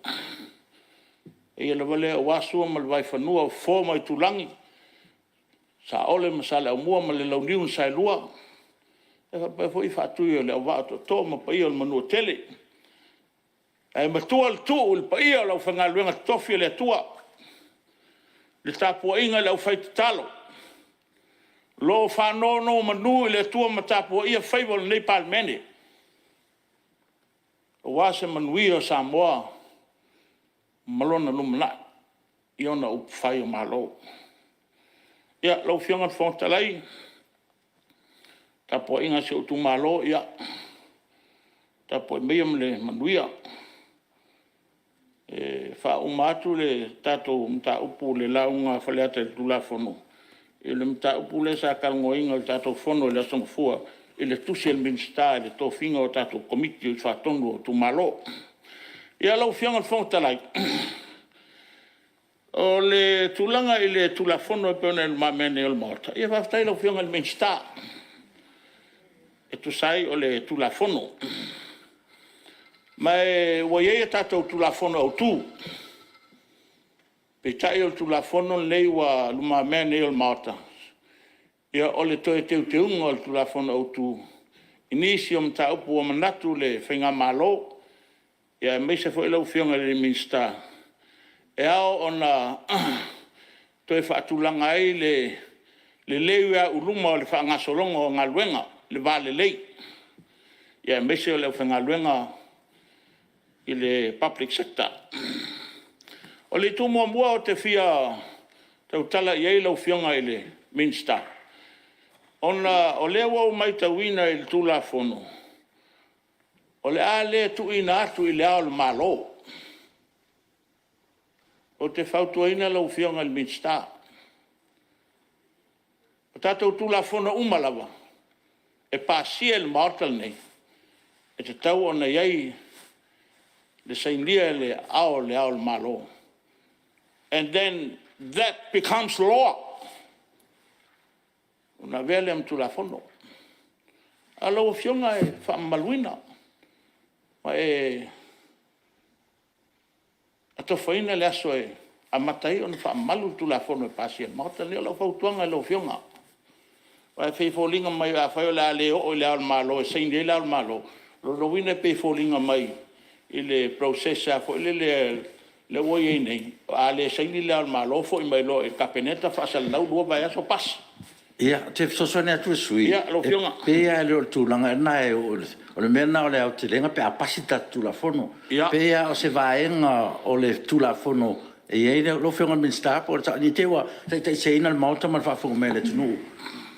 le paia lava lea aua Sua ma le Vaifanua, o Fofo ma Aitulagi, Saole ma Saleaaumua ma le Launiu na Saelua, faapea foi Faatui o le Auvaa o Tootoo ma paia o le Manuatele. Ae matua le tuu i le paia o le aufaigaluega totofi a le Atua, le tapuaiga i le aufaitatalo o lo o faanonomanu i le Atua ma tapuaia faiva o lenei Palemene, aua se manuia o Samoa ma lona lumanai i ona upufai o Malo. Ia, lau Afioga i le Fofoga Fetalai, le tapuaiga a si ou itumalo, ia tapuai maia ma le manuia. E faauma atu le tatou mataupu i le lauga a Faleata i le Tulafono, i le mataupu lea sa talanoaina i le tatou Fono i le Aso Gafua i le tusi a le Minisita i le tofiga o tatou Komiti Faatonu o itumalo. Ia, lau Afioga i le Fofoga Fetalai, o le tulaga i le Tulafono e pei ona i lumamea nei o le Maota, ia faafetai i lau Afioga i le Minisita e tusa ai o le Tulafono. Ma ua i ai a tatou Tulafono Autu, peitai o le Tulafono lenei ua lumamea nei o le Maota, o le toe teuteuga o le Tulafono Autu i nisi o mataupu ua manatu le faigamalo, aemaise foi lau Afioga i le Minisita, e ao ona toe faatulaga ai le lelei au i luma o le faagasologa o galuega, le va lelei, aemaise o le aufaigaluega i le public sector. O le itu muamua ou te fia tautala i ai lau Afioga i le Minisita, ona o lea ua ou matauina i le Tulafono, o le a le tuuina atu i Le Ao o le Malo. Ou te fautuaina lau Afioga i le Minisita, o tatou Tulafono uma lava e pasia e le Maota lenei, e tatau ona i ai le sainia i le aao o Le Ao o le Malo, and then that becomes law, ona avea lea ma Tulafono. A o lau Afioga e faamamaluina ma e atofaina le aso e amata ai ona faamamalu le Tulafono e pasia e le Maota lenei. O lau fautuaga i lau Afioga, aua e pei e foliga mai afai o le a le oo i Le Ao o le Malo e saini ai Le Ao o le Malo, o lona uiga e pei e foliga mai i le process lava foi lele lea ua i ai nei, a le saini Le Ao o le Malo foi mai loa i le Kapeneta faasalalau, 2 vaiaso pasi. Ia, ou te fesoasoani atu i le sui usufono, e pei lava e le o le tulaga lena e oo i le… O le mea lena o le aotelega pe a pasi le tatou Tulafono. E pei lava o se vaega o le Tulafono e i ai le… Lau Afioga i le Minisita po o le sao, ne i te i ua taitaiseseina le Maota ma le faafofoga mai a le atunuu i le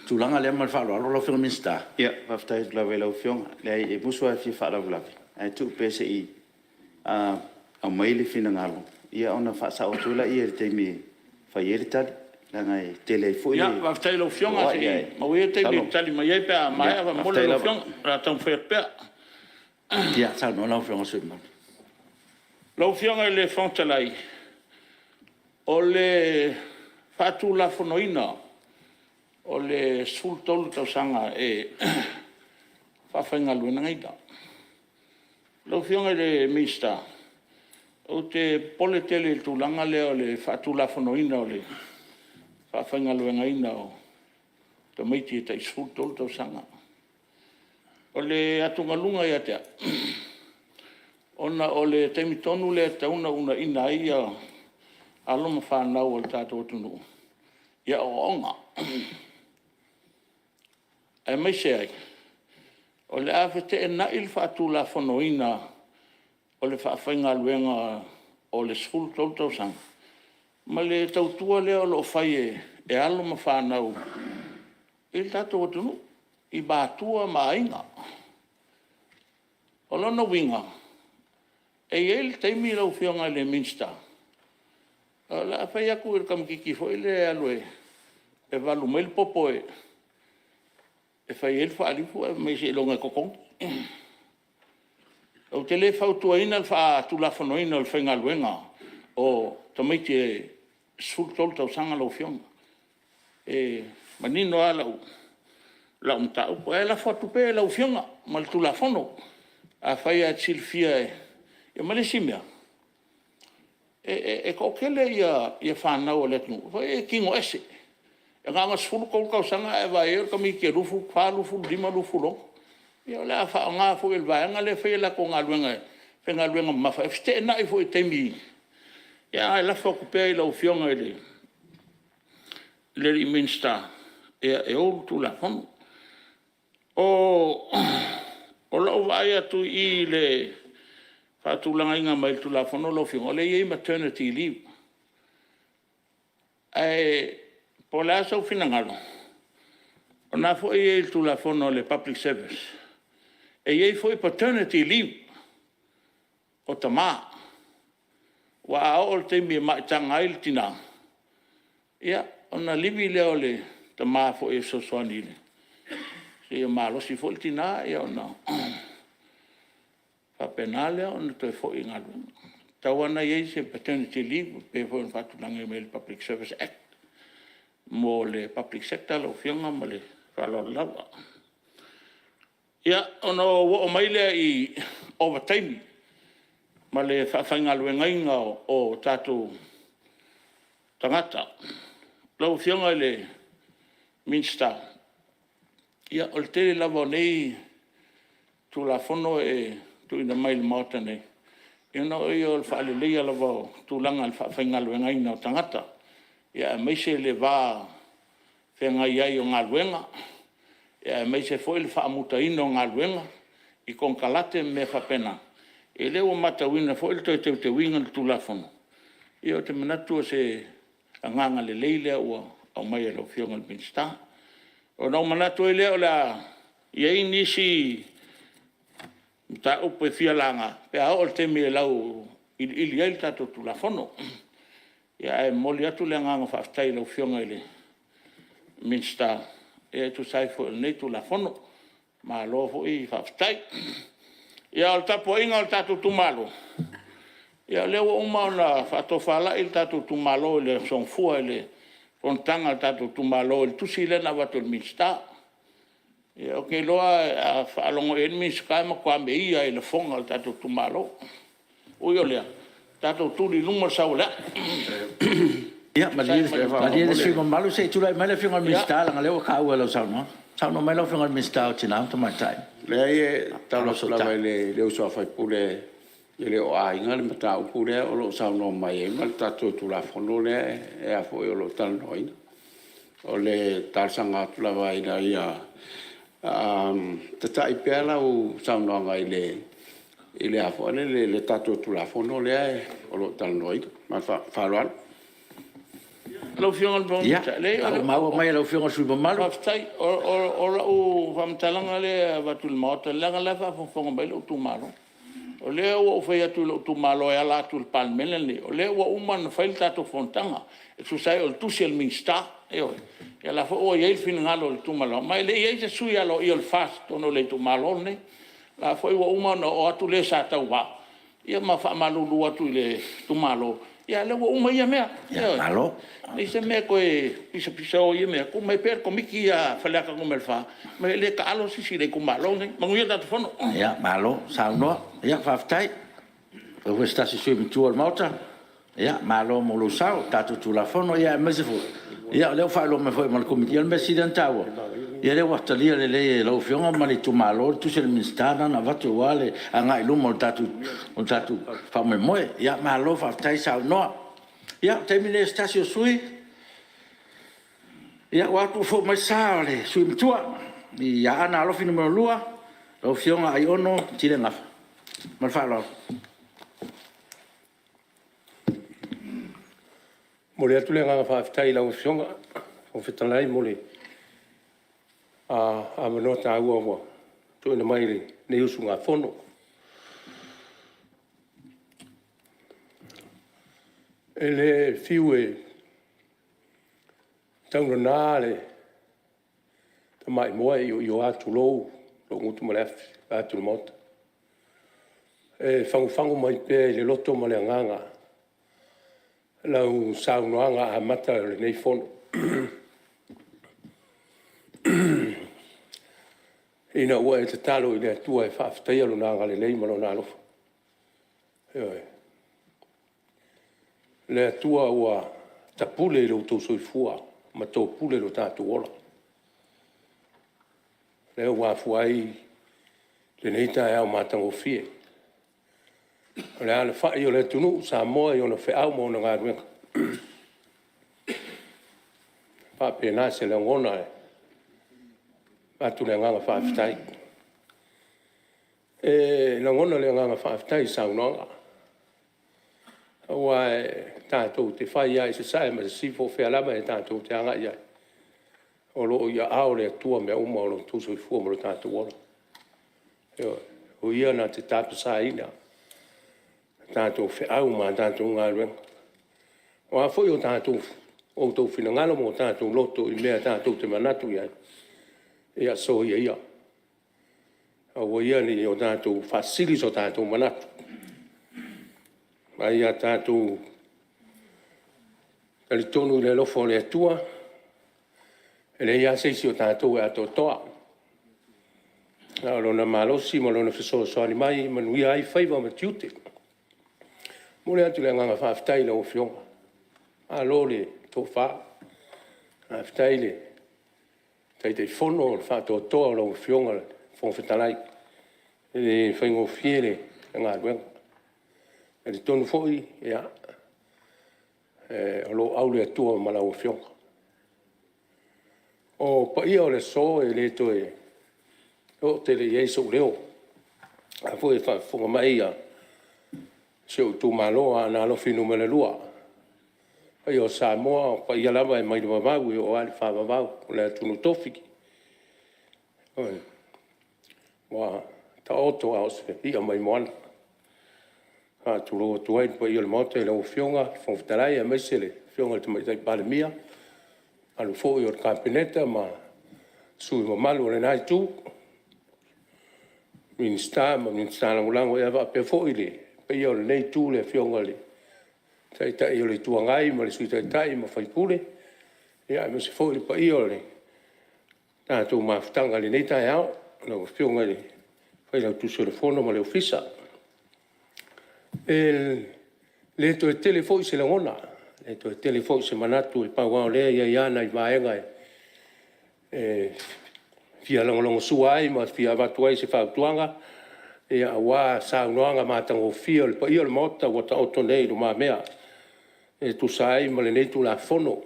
tulaga lea. Ma le faaaloalo lau Afioga i le Minisita. Faafetai atu lava i lau Afioga. E leai e musu lava e fia faalavelave, ae tuu pea se i aumai le finagalo ona faasao atu ai lea i le taimi e fai ai le tali, leaga e tele ai foi le fetoai. Ia faafetai i lau Afioga, se i maua ia le taimi e tali mai ai pe a maea faamolemole lau Afioga. O le a taumafai atu pea. Ia saunoa lau Afioga i le sui usufono mamalu. Lau Afioga i le Fofoga Fetalai, o le faatulafonoina o le 13 tausaga e faafaigaluegaina. Lau Afioga i le Minisita, ou te popole tele i le tulaga lea o le faatulafonoina o le faafaigaluegaina o tamaiti e tai 13 tausaga. O le atugaluga ia te au, ona o le taimi tonu lea e tatau ona uunaia ai alo ma fanau a le tatou atunuu i aoaoga, aemaise ai o le a feteenai le faatulafonoina o le faafaigaluega o le 13 tausaga ma le tautua lea o lo o fai e alo ma fanau i le tatou atunuu i matua ma aiga. O lona uiga, e i ai le taimi lau Afioga i le Minisita, o le a fai atu i le tamaitiiti foi lea e alu e valu mai le popo e fai ai le faalifu ae fai mai seiloga e totogi. Ou te le fautuaina le faatulafonoina o le faigaluega o tamaiti e 13 tausaga lau Afioga. E manino lava lau mataupu, ae lafo atu pea i lau Afioga ma le Tulafono. Afai lava e te silafia… ia ma le isi mea, e toatele fanau a le atunuu e tino ese. E na ona 13 tausaga ae vaai i ai o le tamaitiiti e 24, 25, 26. Ia o le a faaaoga foi e le vaega lea e fai a latou galuega e faigaluega mamafa, e feteenai foi i taimi… Ae lafo atu pea i lau Afioga i le Minisita e ou le Tulafono. O lau vaai atu i i i le faatulagaina mai o le Tulafono lau Afioga, o lea e i ai maternity leave. Ae po o le a sou finagalo, o lena foi e i ai i le Tulafono a le Public Service, e i ai foi paternity leave o tama. Aua a oo i le taimi e maitaga ai le tina, ia ona livi lea o le tama foi e fesoasoani seia malosi foi le tina ona faapena lea ona toe foi i galuega. E tatau lava ona i ai se paternity leave pei foi ona faatulaga mai e le Public Service Act mo le public sector lau Afioga ma le faaaloalo lava. Ia, ona ou oo mai lea i ovataimi ma le faafaigaluegaina o tatou tagata. Lau Afioga i le Minisita, ia o le tele lava o nei Tulafono e tuuina mai i le Maota nei, o le faaleleia lava o tulaga i le faafaigaluegaina o tagata, aemaise le va feagai ai o galuega, aemaise foi le faamutaina o galuega i konekarate ma mea faapena. Ia o lea ua matauina foi le toe teuteuina o le Tulafono, ia ou te manatu o se agaga lelei lea ua aumai e lau Afioga i le Minisita. Ona ou manatu ai lea o le a i ai nisi mataupu e fia laga pe a oo i le taimi e auiliili ai le tatou Tulafono. Ae momoli atu le agaga faafetai i lau Afioga i le Minisita e tusa ai foi o lenei Tulafono. Malo foi faafetai. Ia, o le tapuaiga a le tatou itumalo, ia o lea ua uma ona faatofalai le tatou itumalo i le aso Gafua i le fonotaga a le tatou itumalo i le tusi lea na avatu e le Minisita. Ou te iloa a faalogo i ai le Minisita e matua meia lava i lafoga a le tatou itumalo. Ui o lea, tatou tuli i luma le sau o le aa.
Ia malie le sui usufono mamalu se i tulai mai le Afioga i le Minisita leaga o lea ua taua i lau saunoaga. Saunoa mai lau Afioga i le Minisita mo Tina ma Tamaitai. Leai, e tatalo atu lava i le uso a sui usufono, e le o aiga le mataupu lea o lo o saunoa mai ai ma le tatou Tulafono lea o lo o talanoaina. O le talosaga atu lava ina ia tatai pea lau saunoaga i le tatou Tulafono lea o lo o talanoaina. Ma le faaaloalo.
Lau Afioga i le Fofoga Fetalai,
Ia, o la ua maua mai e lau Afioga i le sui usufono mamalu.
Faafetai. O lau faamatalaga lea e avatu i le Maota, leaga o la e faafogafoga mai lou itumalo. O lea ua ou fai atu i lou itumalo e ala atu i le Palemene lenei, o lea ua uma ona fai le tatou fonotaga e tusa ai o le tusi a le Minisita. Ioe. Ia o la e foi ua i ai le finagalo o le itumalo, ma e le i i ai se sui aloaia o le FAST i totonu o le itumalo lenei. O la e foi ua uma ona oo atu le sa tauva ma faamalulu atu i le itumalo, a o lea ua uma ia mea. Ioe. E leai se mea e toe pisapisa i ia mea, tuu mai pea le Komiti ia a Faleata 4, ma e le taalo se isi i le itumalo lenei. Manuia le tatou Fono.
Malo saunoa. Faafetai. O oe foi o se tasi o sui usufono matua o le Maota, malo mo lou sao i le tatou Tulafono, aemaise foi o lea ua faailoa mai foi ma le Komiti. O le mea sili lava ona taua, o lea ua talia lelei e lau Afioga ma le itumalo le tusi a le Minisita lena na avatu aua le agai i luma o le tatou faamoemoe. Malo faafetai saunoa. Ia, o le taimi lenei o se tasi o sui usufono. Ia, ua ou vaai atu ua fou mai le sa o le sui usufono matua mai Aana Alofi Nu.2, lau Afioga Aiono Tile Gafa. Ma le faaaloalo.
E momoli atu le agaga faafetai i lau Afioga i le Fofoga Fetalai mo le avanoa taua ua tuuina mai i lenei usugafono. E le fiu e taugana le tamaimoa e ioio lava tulou lou gutu ma le afi vaeatu le Maota. E fagufagu mai pea i le loto ma le agaga lau saunoaga amata o lenei Fono. ina ua e tatalo i le Atua e faafetaia Lona agalelei ma Lona alofa. Ioe. O le Atua ua tapule i lo outou soifua ma topule lo tatou ola, lea ua afua ai lenei taeao matagofie. O le alafai o le atunuu o Samoa i ona feau ma ona galuega, e faapena se lagona e avatu le agaga faafetai. E lagona le agaga faafetai i saunoaga, aua tatou te fai lava i sasae ma sisifo, o fea lava tatou te agai i ai, o lo o i aao o le Atua mea uma, o lo outou soifua ma lo tatou ola. Ioe. O Ia na te tapasaina a tatou feau ma a tatou galuega. O a foi outou finagalo ma o tatou loto i mea tatou te manatu i ai, ia soia ia, aua ia ne i o tatou faasili so tatou manatu, a ia tatou talitonu i le alofa o le Atua, e leai lava se isi o tatou e atoatoa, na o Lona malosi ma Lona fesoasoani mai e manuia ai faiva ma tiute. E momoli atu le agaga faafetai i lau Afioga, malo le tofa, faafetai i le Taitaifono le faatoatoa o lau Afioga i le Fofoga Fetalai. E le faigofie le galuega. E talitonu foi o lo o au le Atua ma lau Afioga. O paia o le aso, e le toe oo tele i ai sou leo, o la foi e faafofoga mai si ou itumalo o Aana Alofi 2. O paia o Samoa o paia lava mai le vavau e oo lava i le faavavau, o le atunuu tofi ua taoto a o se i'a mai moana. E faatulou atu ai i le paia o le Maota i lau Afioga i le Fofoga Fetalai aemaise le Afioga i le Tamaitai Palemia, le mamalu foi o le Kapeneta ma sui usufono mamalu o lena Itu, Minisita ma Minisita Lagolago. Ae faapea foi le paia o lenei Itu i le Afioga i le Taitai o le Itu Agai ma le Sui Taitai ma sui usufono, aemaise foi le paia o le tatou mafutaga i lenei taeao i lau Afioga i le Failautusi o le Fono ma le Ofisa. E le toe tele foi se lagona, e le toe tele foi se manatu, pau lava o lea e i ai lava nai vaega e fia lagolagosua ai ma fia avatu ai se fautuaga aua saunoaga matagofie a le paia o le Maota ua taoto nei i lumamea e tusa ai ma lenei Tulafono.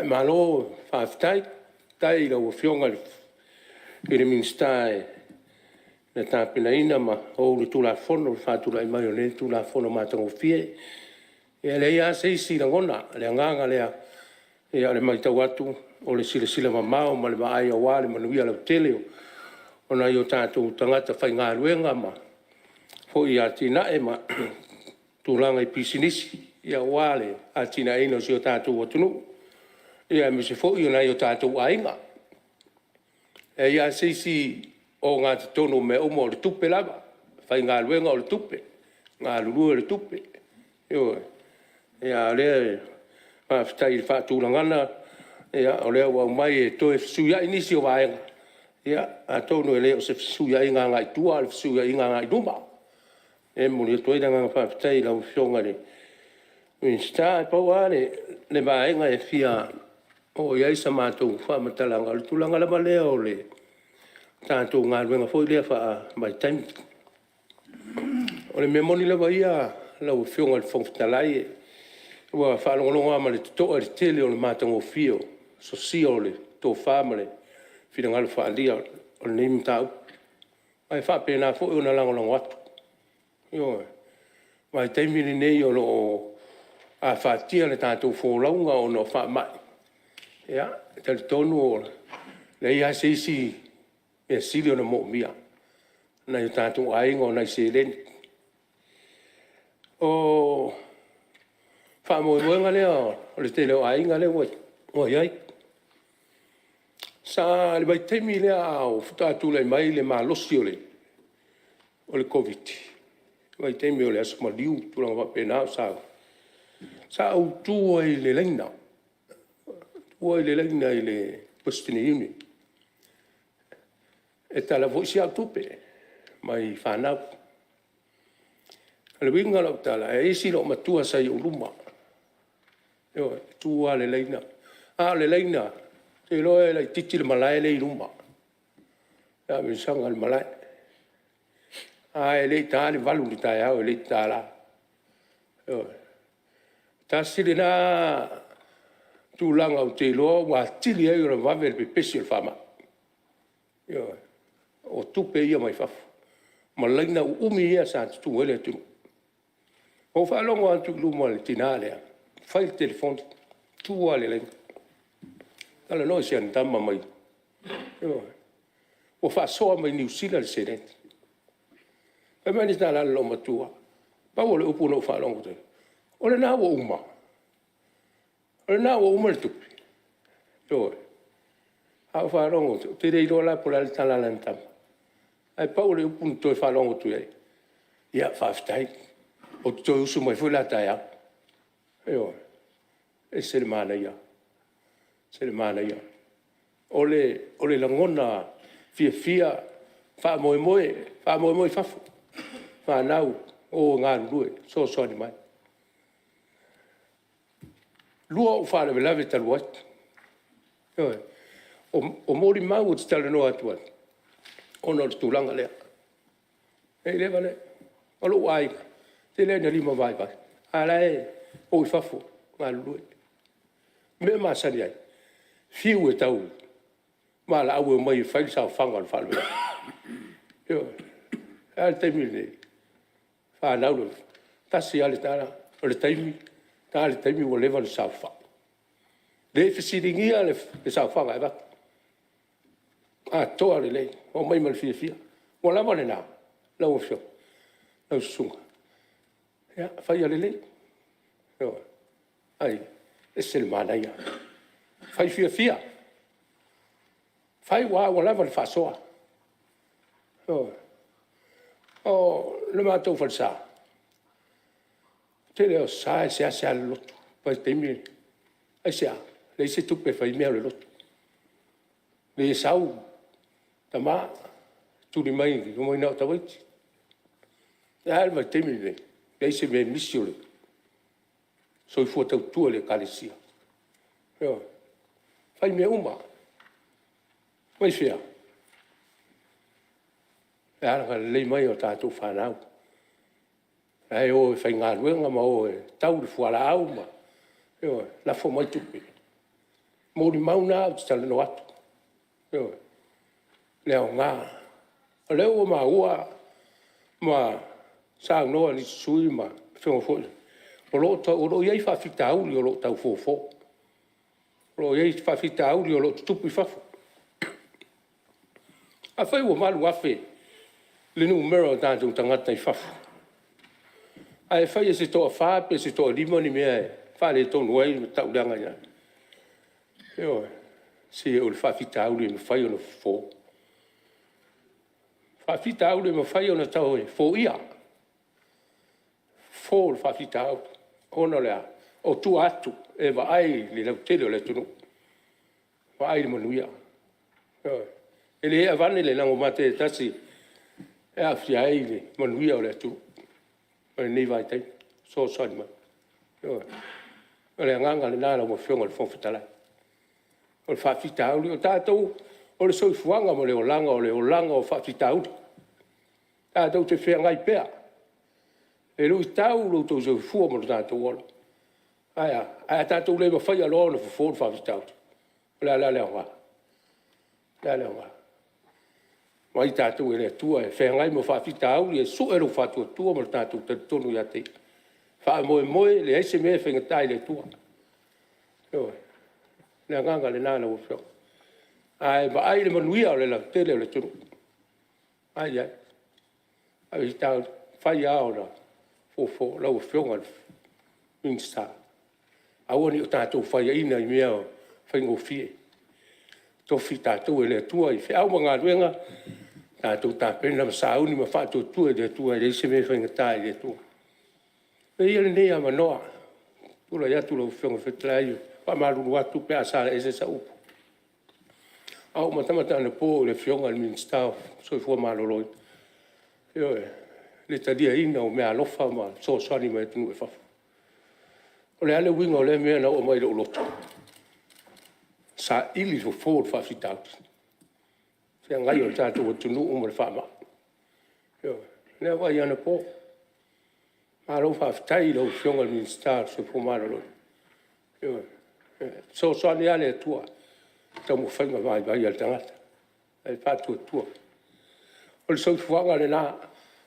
Malo faafetai. Faafetai i lau Afioga i le Minisita na tapenaina ma ou le Tulafono i le faatulai mai o lenei Tulafono matagofie. Ia e leai lava se isi lagona, o le agaga lea o le matau atu o le silasila mamao ma le vaai aua le manuia lautele o nai o tatou tagata faigaluega foi i atinae ma tulaga i pisinisi aua le atinaeina o si o tatou atunuu, aemaise foi o nai o tatou aiga. E leai lava se isi ogatotonu o mea uma, o le tupe lava, e faigaluega o le tupe, galulue o le tupe, ioe. A o lea e faafetai i le faatulagaga o lea ua aumai e toe fesuiai nisi o vaega, ia atonu e le o se fesuiaiga agai i tua a o le fesuiaiga agai i luma. O lea e momoli atu ai le agaga faafetai i lau Afioga i le Minisita. Ae pau lava le vaega e fia oo i ai sa matou faamatalaga, o le tulaga lava lea o le tatou galuega foi lea faavaitaimi. O le mea moni lava ia lau Afioga i le Fofoga Fetalai, ua faalogologo lava ma le totoa i le tele o le matagofie o le sosia o le tofa ma le finagalo faaalia o lenei mataupu. Ae faapena foi ona lagolago atu. Ioe. O le vaitaimi lenei o lo o afatia le tatou folauga ona o faamai, ia, e talitonu e leai lava se isi mea sili ona moomia e nai o tatou aiga, o nai seleni. O le faamoemoega lea o le tele o aiga lea ua i ai. Sa i le vaitaimi lea faatoa tulai mai le malosi o le Koviti-19, le vaitaimi o le aso maliu ma tulaga faapena a o sauni, sa ou tu ai i le laina, tu ai i le laina i le Western Union. E tala foi si au tupe mai fanau. O le uiga o lau tala, e i ai si loomatua sa i ou luma, ioe, e tu lava i le laina, a o le laina, ou te iloa e laitiiti le malae lea e i luma, le taamilosaga i le malae. Ae le i taina le 8 i le taeao e le i tatala, ioe. Tasi lena tulaga ou te iloa ua atili ai ona vave le pepesi o le faamai, ioe, o tupe ia mai fafo ma laina uumi ia sa tutu ai le atunuu. Na ou faalogo atu i luma i le tina lea o fai le telefoni, tu lava i le laina, talanoa i si ana tama mai… Ioe. Ua faasoa mai Niu Sila le seleni. Fai mai le tala a le loomatua, pau o le upu na ou faalogo atu ai, o lena ua uma? O lena ua uma le tupe? Ioe. Ae ou faalogo atu, ou te le iloa la po o le a le tala a lana tama, ae pau o le upu na toe faalogo atu i ai, ia faafetai, ou te toe usu mai foi la taeao. Ioe. E ese le manaia, ese le manaia. O le lagona fiafia, faamoemoe, faamoemoe i fafo, fanau o e galulue e fesoasoani mai. E 2 ou faalavelave talu ai, ioe, o molimau ou te talanoa atu ai, ona o le tulaga lea. E le avane, o lou aiga, e tele lava ina limavaivai, a o la e o i fafo e galulue. O le mea e masani ai, fiu e tauvalaau e omai e fai le saofaga o le faalavelave. Ioe. Ae a le taimi lenei? O fanau, e tasi lava le tala, o le taimi, ta le taimi ua leva ona saofai. E le fesiligia le saofaga e avatu, atoa lelei, omai ma le fiafia. Ua lava lena lau afioga, lau susuga? Ia fai ia lelei, ioe, e ese le manaia. Fai fiafia, fai aua ua lava le faasoa. Ioe. O le matou falesa, o le tele o aso Sa e seasea lolotu, vaitaimi. Aisea? Leai se tupe e fai ai mea o le lotu. Le sau tama, tuli mai omai na o tamaiti. Ae a le vaitaimi lenei? Leai se mea e misi o le soifua tautua i le Ekalesia. Ioe. Fai mea uma. Mai fea? O le agalelei mai o tatou fanau la e o e faigaluega ma o e tau le fualaau ma, ioe, lafo mai tupe. O molimau na ou te talanoa atu, ioe, i le aoga. O lea ua maua ua saunoa nisi sui usufono ma afioga foi, o lo o i ai faafitauli o lo o tau fofo, o lo o i ai faafitauli o lo o tutupu i fafo. Afai ua 8,000 le numera o tatou tagata i fafo, ae fai e se toa-4 pe se toa-5 ni mea e faaletonu ai ma tauleagaina ai, ioe, se o le faafitauli e mafai ona fofo, faafitauli e mafai ona toe foia, fofo le faafitauli. Ona o le a? O tua atu e vaai i le lautele o le atunuu, vaai i le manuia. Ioe. E le aveane le lagomate e tasi e aafia ai le manuia o le atunuu i lenei vaitaimi i le fesoasoani mai. Ioe. O le agaga lena lau Afioga i le Fofoga Fetalai, o le faafitauli. O tatou o le soifuaga ma le olaga o le olaga o faafitauli, tatou te feagai pea. E luitau lo outou soifua ma lo tatou ola. Ae a? Ae a tatou le mafaia loa ona fofo le faafitauli, o le a la le aoga? O le a le aoga? Aumai tatou e le Atua e feagai ma faafitauli e sue lou faatuatua ma lo tatou talitonu ia te Ia, faamoemoe e leai se mea e faigata i le Atua. Ioe. O le agaga lena lau Afioga, ae vaai i le manuia o le lautele o le atunuu, vaai i ai. E mafai lava ona fofo lau Afioga i le Minisita, aua ne i o tatou faiaina i mea faigofie. Totofi i tatou e le Atua i feau ma galuega, tatou tapena ma sauni ma faatuatua i le Atua e leai se mea e faigata i le Atua. Avea ia lenei avanoa ou te tulai atu lau Afioga i le Fofoga Fetalai, e faamalulu atu pe a salaese sau upu. Sa ou matamata anapo i le Afioga i le Minisita o le Soifua Maloloina, ioe, i le taliaina o meaalofa ma fesoasoani mai atunuu i fafo. O le a le uiga o lea mea na oo mai i lou loto? Saili le fofo o le faafitauli, feagai ai ma le tatou atunuu ma le faamai. Ioe. O lea na ou vaai anapo, malo faafetai i lau Afioga i le Minisita o le Soifua Maloloina. Ioe. E fesoasoani lava le Atua i taumafaiga vaivai a le tagata ae faatuatua. O le soifuaga lena,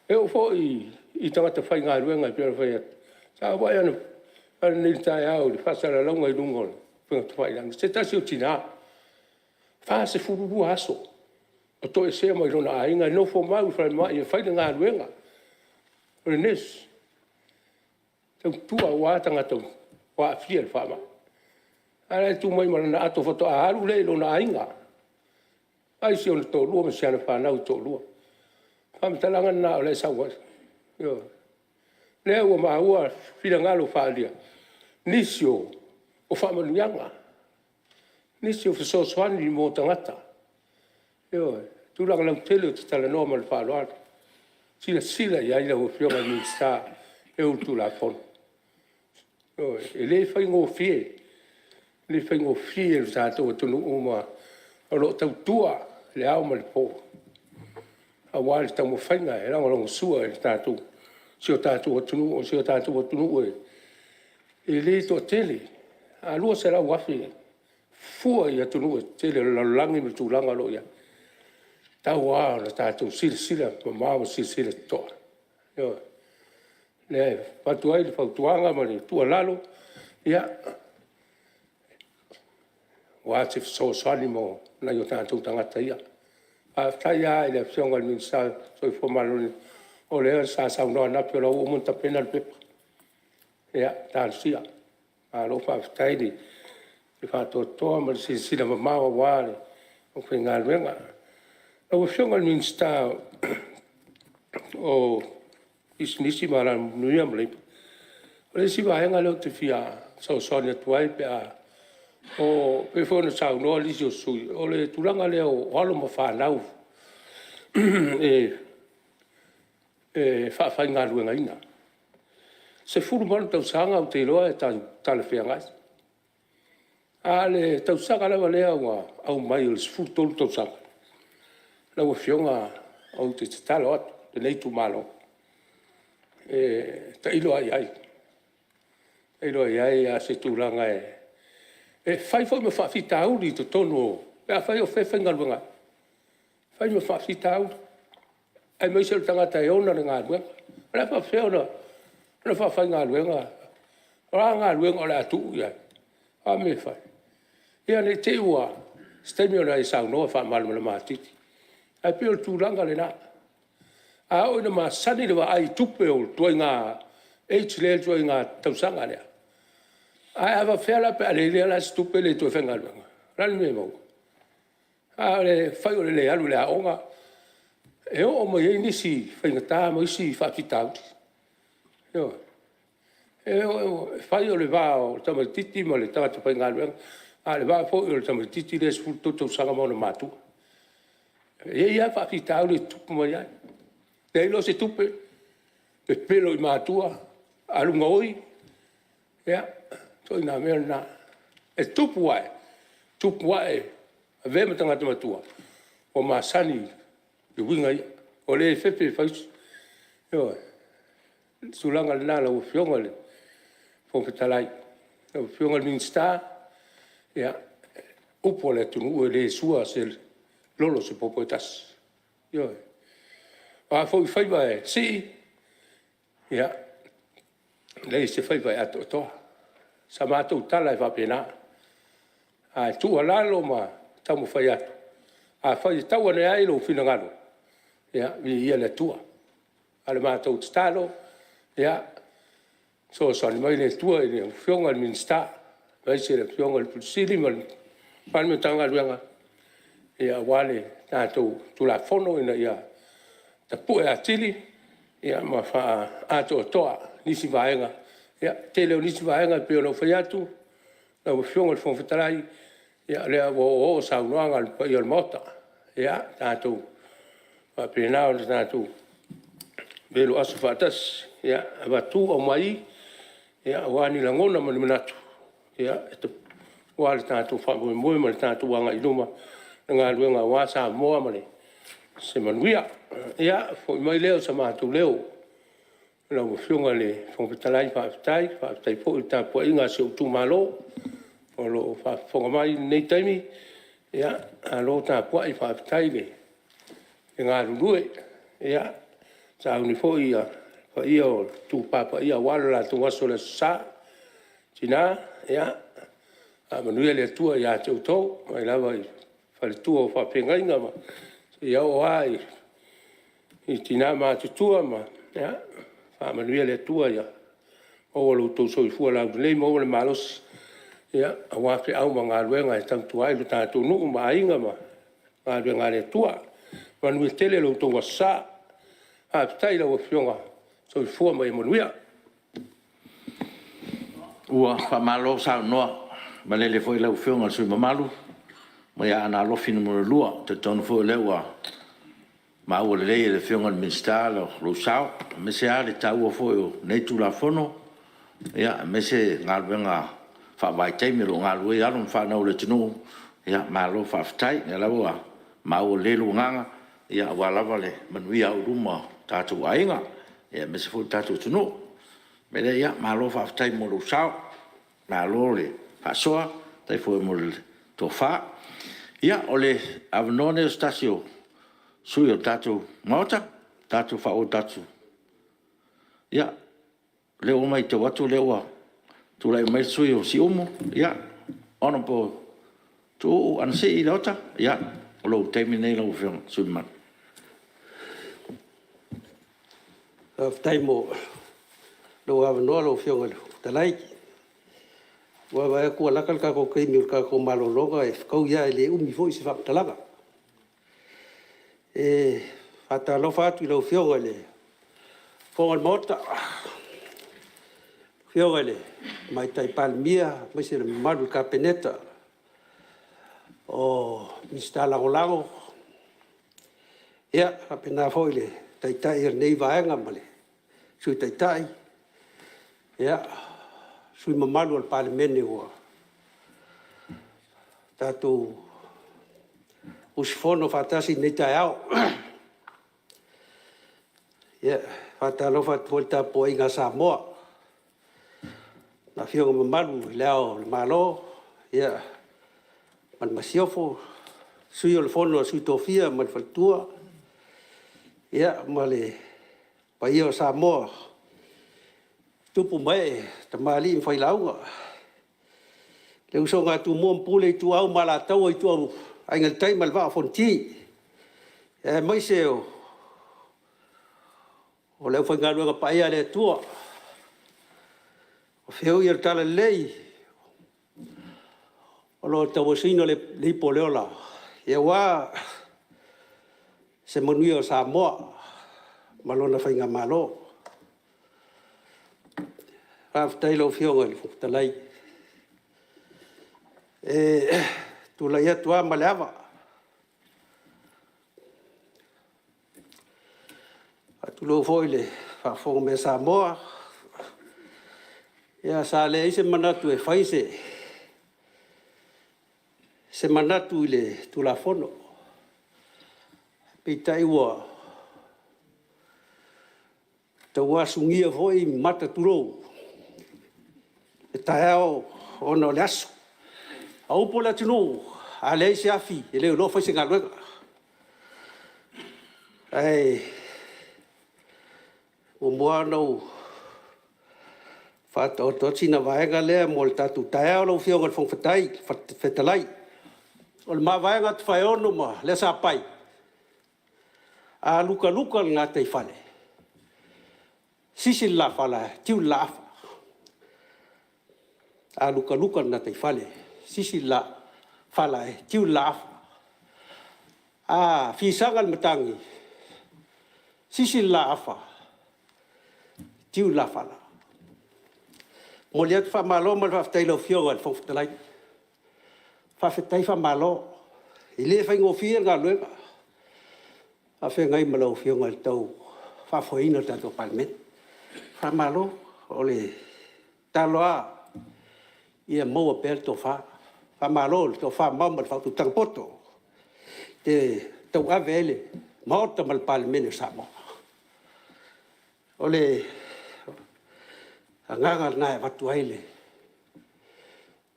e oo foi i tagata faigaluega e pei ona fai atu, sa ou vaai ananei i le taeao i le faasalalauga i luga o upega tafailagi i se tasi o tina, e 42 aso o toesea mai lona aiga, e nofomau i le falemai e fai le galuega, o le nurse, e tautua aua tagata ua aafia i le faamai. A o la e tu mai ma lana ato faatoa alu lea i lona aiga, vaai si ona toalua ma si ana fanau e toalua. O le faamatalaga lena o la e sau ai. Ioe. O lea ua maua finagalo faaalia i nisi o faamanuiaga, nisi o fesoasoani mo tagata, ioe, tulaga lautele. Ou te talanoa ma le faaaloalo, silasila i ai lau Afioga i le Minisita e ou le Tulafono. Ioe. E le faigofie, e le faigofie le tatou atunuu o lo o tautua i le ao ma le po aua le taumafaiga e lagolagosua i si o tatou atunuu. O si o tatou atunuu e le toatele, a 200,000 fua i atunuu tetele o le lalolagi ma tulaga o lo o i ai, e tatau lava ona tatou silasila mamao ma silasila totoa. Ioe. O lea e avatu ai le fautuaga ma le tuualalo, ia, aua se fesoasoani mo nai o tatou tagata ia. Faafetai lava i le Afioga i le Minisita o le Soifua Maloloina, o lea sa saunoa ananafi o la ua uma ona tapena le pepa. Ia talosia, malo faafetai le faatoatoa ma le silasila mamao aua le aufaigaluega. Lau Afioga i le Minisita o Pisinisi ma Alamanuia ma Leipa, o le isi vaega lea ou te fia fesoasoani atu ai pe a… E pei foi ona saunoa nisi o sui usufono, o le tulaga lea o alo ma fanau e faafaigaluegaina. E 18 tausaga ou te iloa e talafeagai, a o le tausaga lava lea ua aumai o le 13 tausaga, lau Afioga ou te tatalo atu lenei itumalo, e tailo lava i ai, tailo lava i ai i se tulaga e fai foi ma faafitauli i totonu pe afai o fea e faigaluega ai, e fai ma faafitauli, aemaise o le tagata e ona le galuega. O le a faapefea ona faafaigaluega? O a galuega o le a tuu i ai? O a mea e fai? Ia ne i te i ua… se taimi ona e saunoa faamalamalama atili, ae pei o le tulaga lena. A oo ina masani le vaai i tupe o le ituaiga age lea le ituaiga tausaga lea, ae a faapefea la pe a leai la se tupe le toe faigaluega? O le a le mea e maua? A o le fai o le le alu i le aoga, e oo mai ai nisi faigata ma isi faafitauli. Ioe. E fai o le va o le tamaitiiti ma le tagata faigaluega, a o le va foi o le tamaitiiti lea 13 tausaga ma ona matua. E i ai lava faafitauli e tutupu mai ai, leai loa se tupe, pepelo i matua, alu gaoi, ia, o le ituaiga mea lena. E tupu ae, tupu ae, avea ma tagata matua ua masani i uiga ia, ua le fefe e fai se… Ioe. O le tulaga lena lau Afioga i le Fofoga Fetalai. Lau Afioga i le Minisita, ia, o upu a le atunuu, e le sua se lolo o se popo e tasi. Ioe. O a foi faiva e sii, ia, e leai se faiva e atoatoa. O sa matou tala e faapena, ae tuualalo ma taumafai atu, afai e tau ane ai lou finagalo, ia viia le Atua. A o le matou tatalo, ia fesoasoani mai le Atua i lau Afioga i le Minisita aemaise le Afioga i le Ofisa Sili o Pulega ma le Matagaluega aua le tatou Tulafono ina ia tapue atili ma faaatoatoa nisi vaega. O le tele o nisi vaega e pei ona ou fai atu lau Afioga i le Fofoga Fetalai, Ia o lea ua oooo saunoaga a le paia o le Maota. Ia tatou faapena ona tatou velo aso faatasi, avatu aumai aua ni lagona ma ni manatu aua le tatou faamoemoe ma le tatou agai i luma i le galuega aua Samoa ma se manuia. Ia, foi mai lea o se matou leo lau Afioga i le Fofoga Fetalai, faafetai. Faafetai foi i le tapuaiga a si ou itumalo o lo o faafofoga mai i lenei taimi, malo tapuai faafetai le galulue. Ia, sauni foi le paia o le itupa paia aua le latou aso i le aso Sa. Tina, ia faamanuia le Atua ia te outou, mai lava i faletua o faafeagaiga seia oo lava i tina matutua. Ia faamanuia le Atua ia maua lo outou soifua laulelei maua le malosi aua feau ma galuega e tautua ai lo tatou nuu ma aiga ma galuega a le Atua. Manuia tele lo outou Aso Sa. Faafetai i lau Afioga. Soifua ma ia manuia.
Ua faamalo saunoa malele foi i lau Afioga i le sui usufono mamalu mai Aana Alofi Nu.2. E talitonu foi o lea ua maua lelei e le Afioga i le Minisita lou sao, aemaise lava le taua foi o lenei Tulafono, aemaise galuega faavaitaimi o lo o galulue ai alo ma fanau a le atunuu. Malo faafetai. O lea lava ua maua lelei lou agaga aua lava le manuia auiluma o tatou aiga, aemaise foi o le tatou atunuu. O le mea lea, malo faafetai mo lou sao, malo le faasoa, faafetai foi mo le tofa. Ia, o le avanoa lenei o se tasi o sui usufono o le tatou Maota. Ia, o lea ua matau atu o lea ua tulai mai le sui usufono mo Siumu, Hon Tuuu Anasii Leota. Ia, o lou taimi lenei lau Afioga i le sui usufono mamalu.
Faafetai mo lou avanoa lau Afioga i le Fofoga Fetalai. Ua vaavaai atu ua lata le tatou taimi o le tatou malologa, e fetaui lava e le umi foi se faamatalaga. E faatalofa atu i lau Afioga i le Fofoga o le Maota, lau Afioga i le Tamaitai Palemia aemaise le mamalu i le Kapeneta, o Minisita Lagolago, e faapena foi le Taitai o lenei Vaega ma le Sui Taitai, sui usufono mamalu o le Palemene ua tatou usufono faatasi i lenei taeao. E faatalofa atu foi i le tapuaiga a Samoa, i Lana Afioga Mamalu i Le Ao o le Malo ma le Masiofo, Sui o le Fono a Sui Tofia ma le Faletua, ma le paia o Samoa i tupu ma ee, tamalii ma failauga, le usoga a Tumua ma Pule, Ituau ma Alataua, Aiga i le Tai ma le Vaa o Fonoti, aemaise o le aufaigaluega paia a le Atua o feoi o le talalelei o lo o tauasuina le ipu o le ola aua se manuia o Samoa ma lona faigamalo. Faafetai i lau Afioga i le Fofoga Fetalai. E tulai atu lava ma le ava e faatulou foi i le faafofoga mai a Samoa. Ia sa leai se manatu e fai se manatu i le Tulafono, peitai ua tauasugia foi mata tulou, le taeao ona o le aso. A o upu a le atunuu, a leai se afi, e le iloa o fai se galuega. Ae muamua lava ona ou faataoto atu sina vaega lea mo le tatou taeao lau Afioga i le Fofoga Fetalai. O le mavaega a Tofaeono ma Leasapai, a lutaluta le gataifale, sisi le lafala, tiu le laafa. A lutaluta le gataifale, sisi le lafala e tiu le laafa. A fisaga le matagi, sisi le laafa, tiu le lafala. E momoli atu le faamalo ma le faafetai i lau Afioga i le Fofoga Fetalai. Faafetai faamalo. E le faigofie le galuega faafeagai ma lau Afioga i le tau faafoeina o le tatou Palemene. Faamalo. O le tatalo lava ia maua pea le tofa, faamalo i le tofamamao ma le faautautaga poto e tauave ai le Maota ma le Palemene o Samoa. O le agaga lena e avatu ai le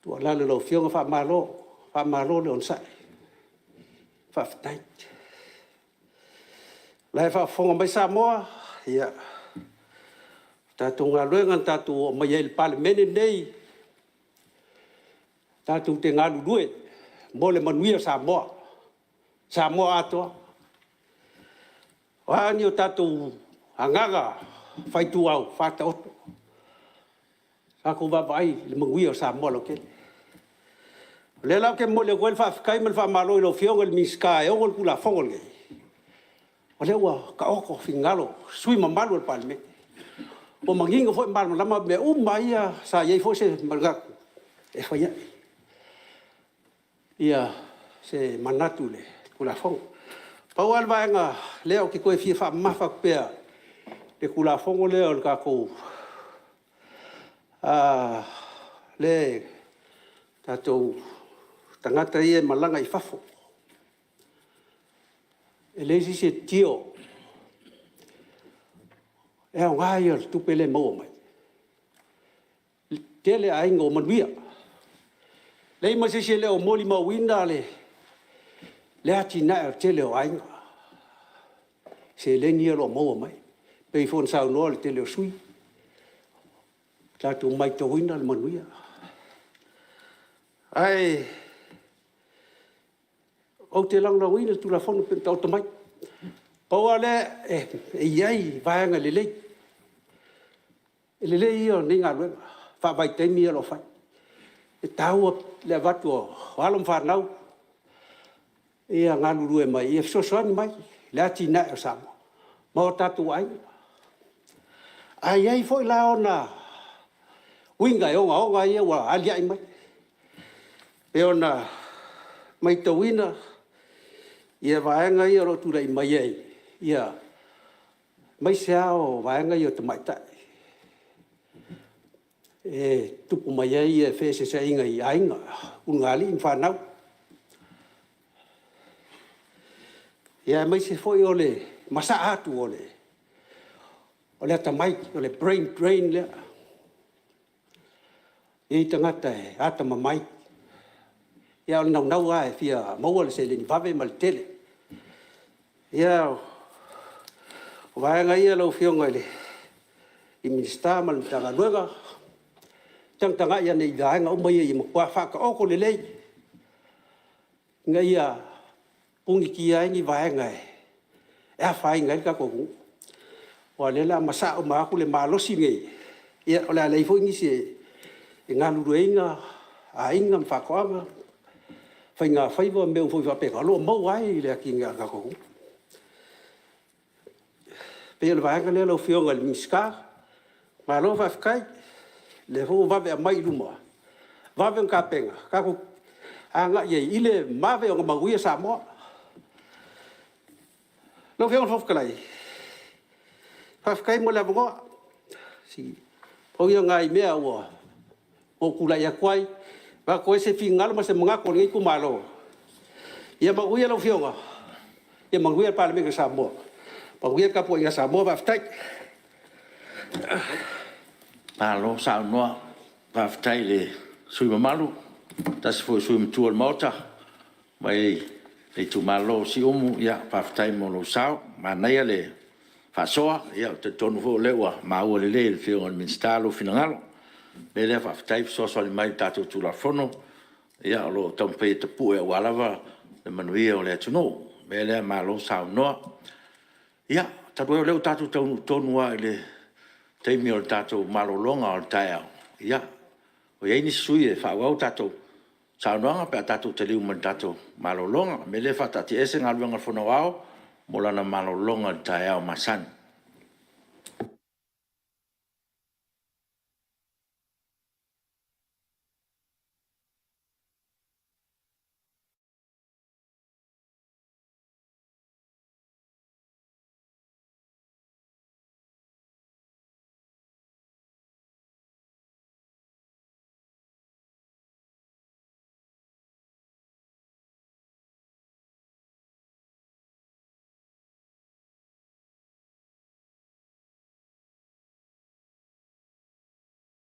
tuualalo i lau Afioga, faamalo, faamalo le onosai, faafetai. O la e faafofoga mai Samoa, ia, o le tatou galuega na tatou omai ai i le Palemene lenei, tatou te galulue mo le manuia o Samoa, Samoa atoa. O a ni o tatou agaga faaituau, faataoto, tatou vaavaai i le manuia o Samoa lautele. O lea la ou te momoli atu ai le faafetai ma le faamalo i lau Afioga i le Minisita e ona le Tulafono lenei, o lea ua taoto finagalo o sui usufono mamalu o le Palemene, ua manino foi ma malamalama mea uma lava ia sa i ai foi se manatu e fai ai se manatu i le Tulafono. Pau lava le vaega lea ou te toe fia faamamafa atu pea i le Tulafono lea o le tatou tagata ia e malaga i fafo, e leai se isi e tio, e aoga ia o le tupe lea e maua mai. E tele aiga ua manuia, leai ma se isi e le o molimauina le atinae o le tele o aiga i seleni ia o lo o maua mai. E pei foi ona saunoa le tele o sui usufono, tatou matauina le manuia. Ae ou te lagolagoina le Tulafono e pei ona taoto mai. Pau lava o lea, e i ai vaega lelei. O le lelei ia o lenei galuega faavaitaimi ia o lo o fai. E taua le avatu o alo ma fanau ia galulue mai e fesoasoani mai i le atinae o Samoa ma o tatou aiga. Ae i ai foi la ona uiga e ogaoga ia ua aliae mai, pei ona matauina vaega ia o lo o tulai mai ai, aemaise lava o vaega ia o tamaitai e tutupu mai ai feeseeseaiga i aiga, ulugalii ma fanau, aemaise foi o le masaa atu o le atamai, o le brain drain lea. E i ai tagata e atamamai, a o le naunau lava e fia maua le seleni vave ma le tele. Ia, o vaega ia lau Afioga i le Minisita ma le Matagaluega, tagatagai ane i vaega uma ia ia matua faataoto lelei ina ia punitia ai ni vaega e afaina ai le tatou atunuu. Aua o lea o le a masaa uma atu le malosi lenei, ia o le a leai foi nisi e galulueina aiga ma faatoaga, faigafaiva ma mea uma foi faapena o lo o maua ai le atinae o le tatou atunuu. E pei o le vaega lea lau Afioga i le Minisita, malo faafetai, o lea foi ua vave aumai i luma, vave ona tapena, tatou agai ai i le vave ona manuia Samoa. Lau Afioga i le Fofoga Fetalai, faafetai mo le avanoa. Pau ia o nai mea ua ou tulai atu ai e avatu ai se finagalo ma se manatu o lenei itumalo. Ia manuia lau Afioga, ia manuia le Palemene o Samoa, manuia le tapuaiga a Samoa. Faafetai.
Malo saunoa, faafetai i le sui usufono mamalu, o se tasi foi o sui usufono matua o le Maota mai le itumalo o Siumu. Faafetai mo lou sao, manaia le faasoa. Ou te talitonu foi o lea ua maua lelei e le Afioga i le Minisita lou finagalo. O le mea lea, faafetai fesoasoani mai i le tatou Tulafono o lo o taumafai e tapue aua lava le manuia o le atunuu. O le mea lea, malo saunoa. Ia, talu ai o lea ua tatou taunuu tonu lava i le taimi o le tatou malologa o le taeao, ia, ua i ai nisi sui usufono e faaauau a tatou saunoaga pe a tatou taliu mai i le tatou malologa. O le mea lea, e faataatiaese Galuega a le Fono Aoao mo lana malologa i le taeao masani.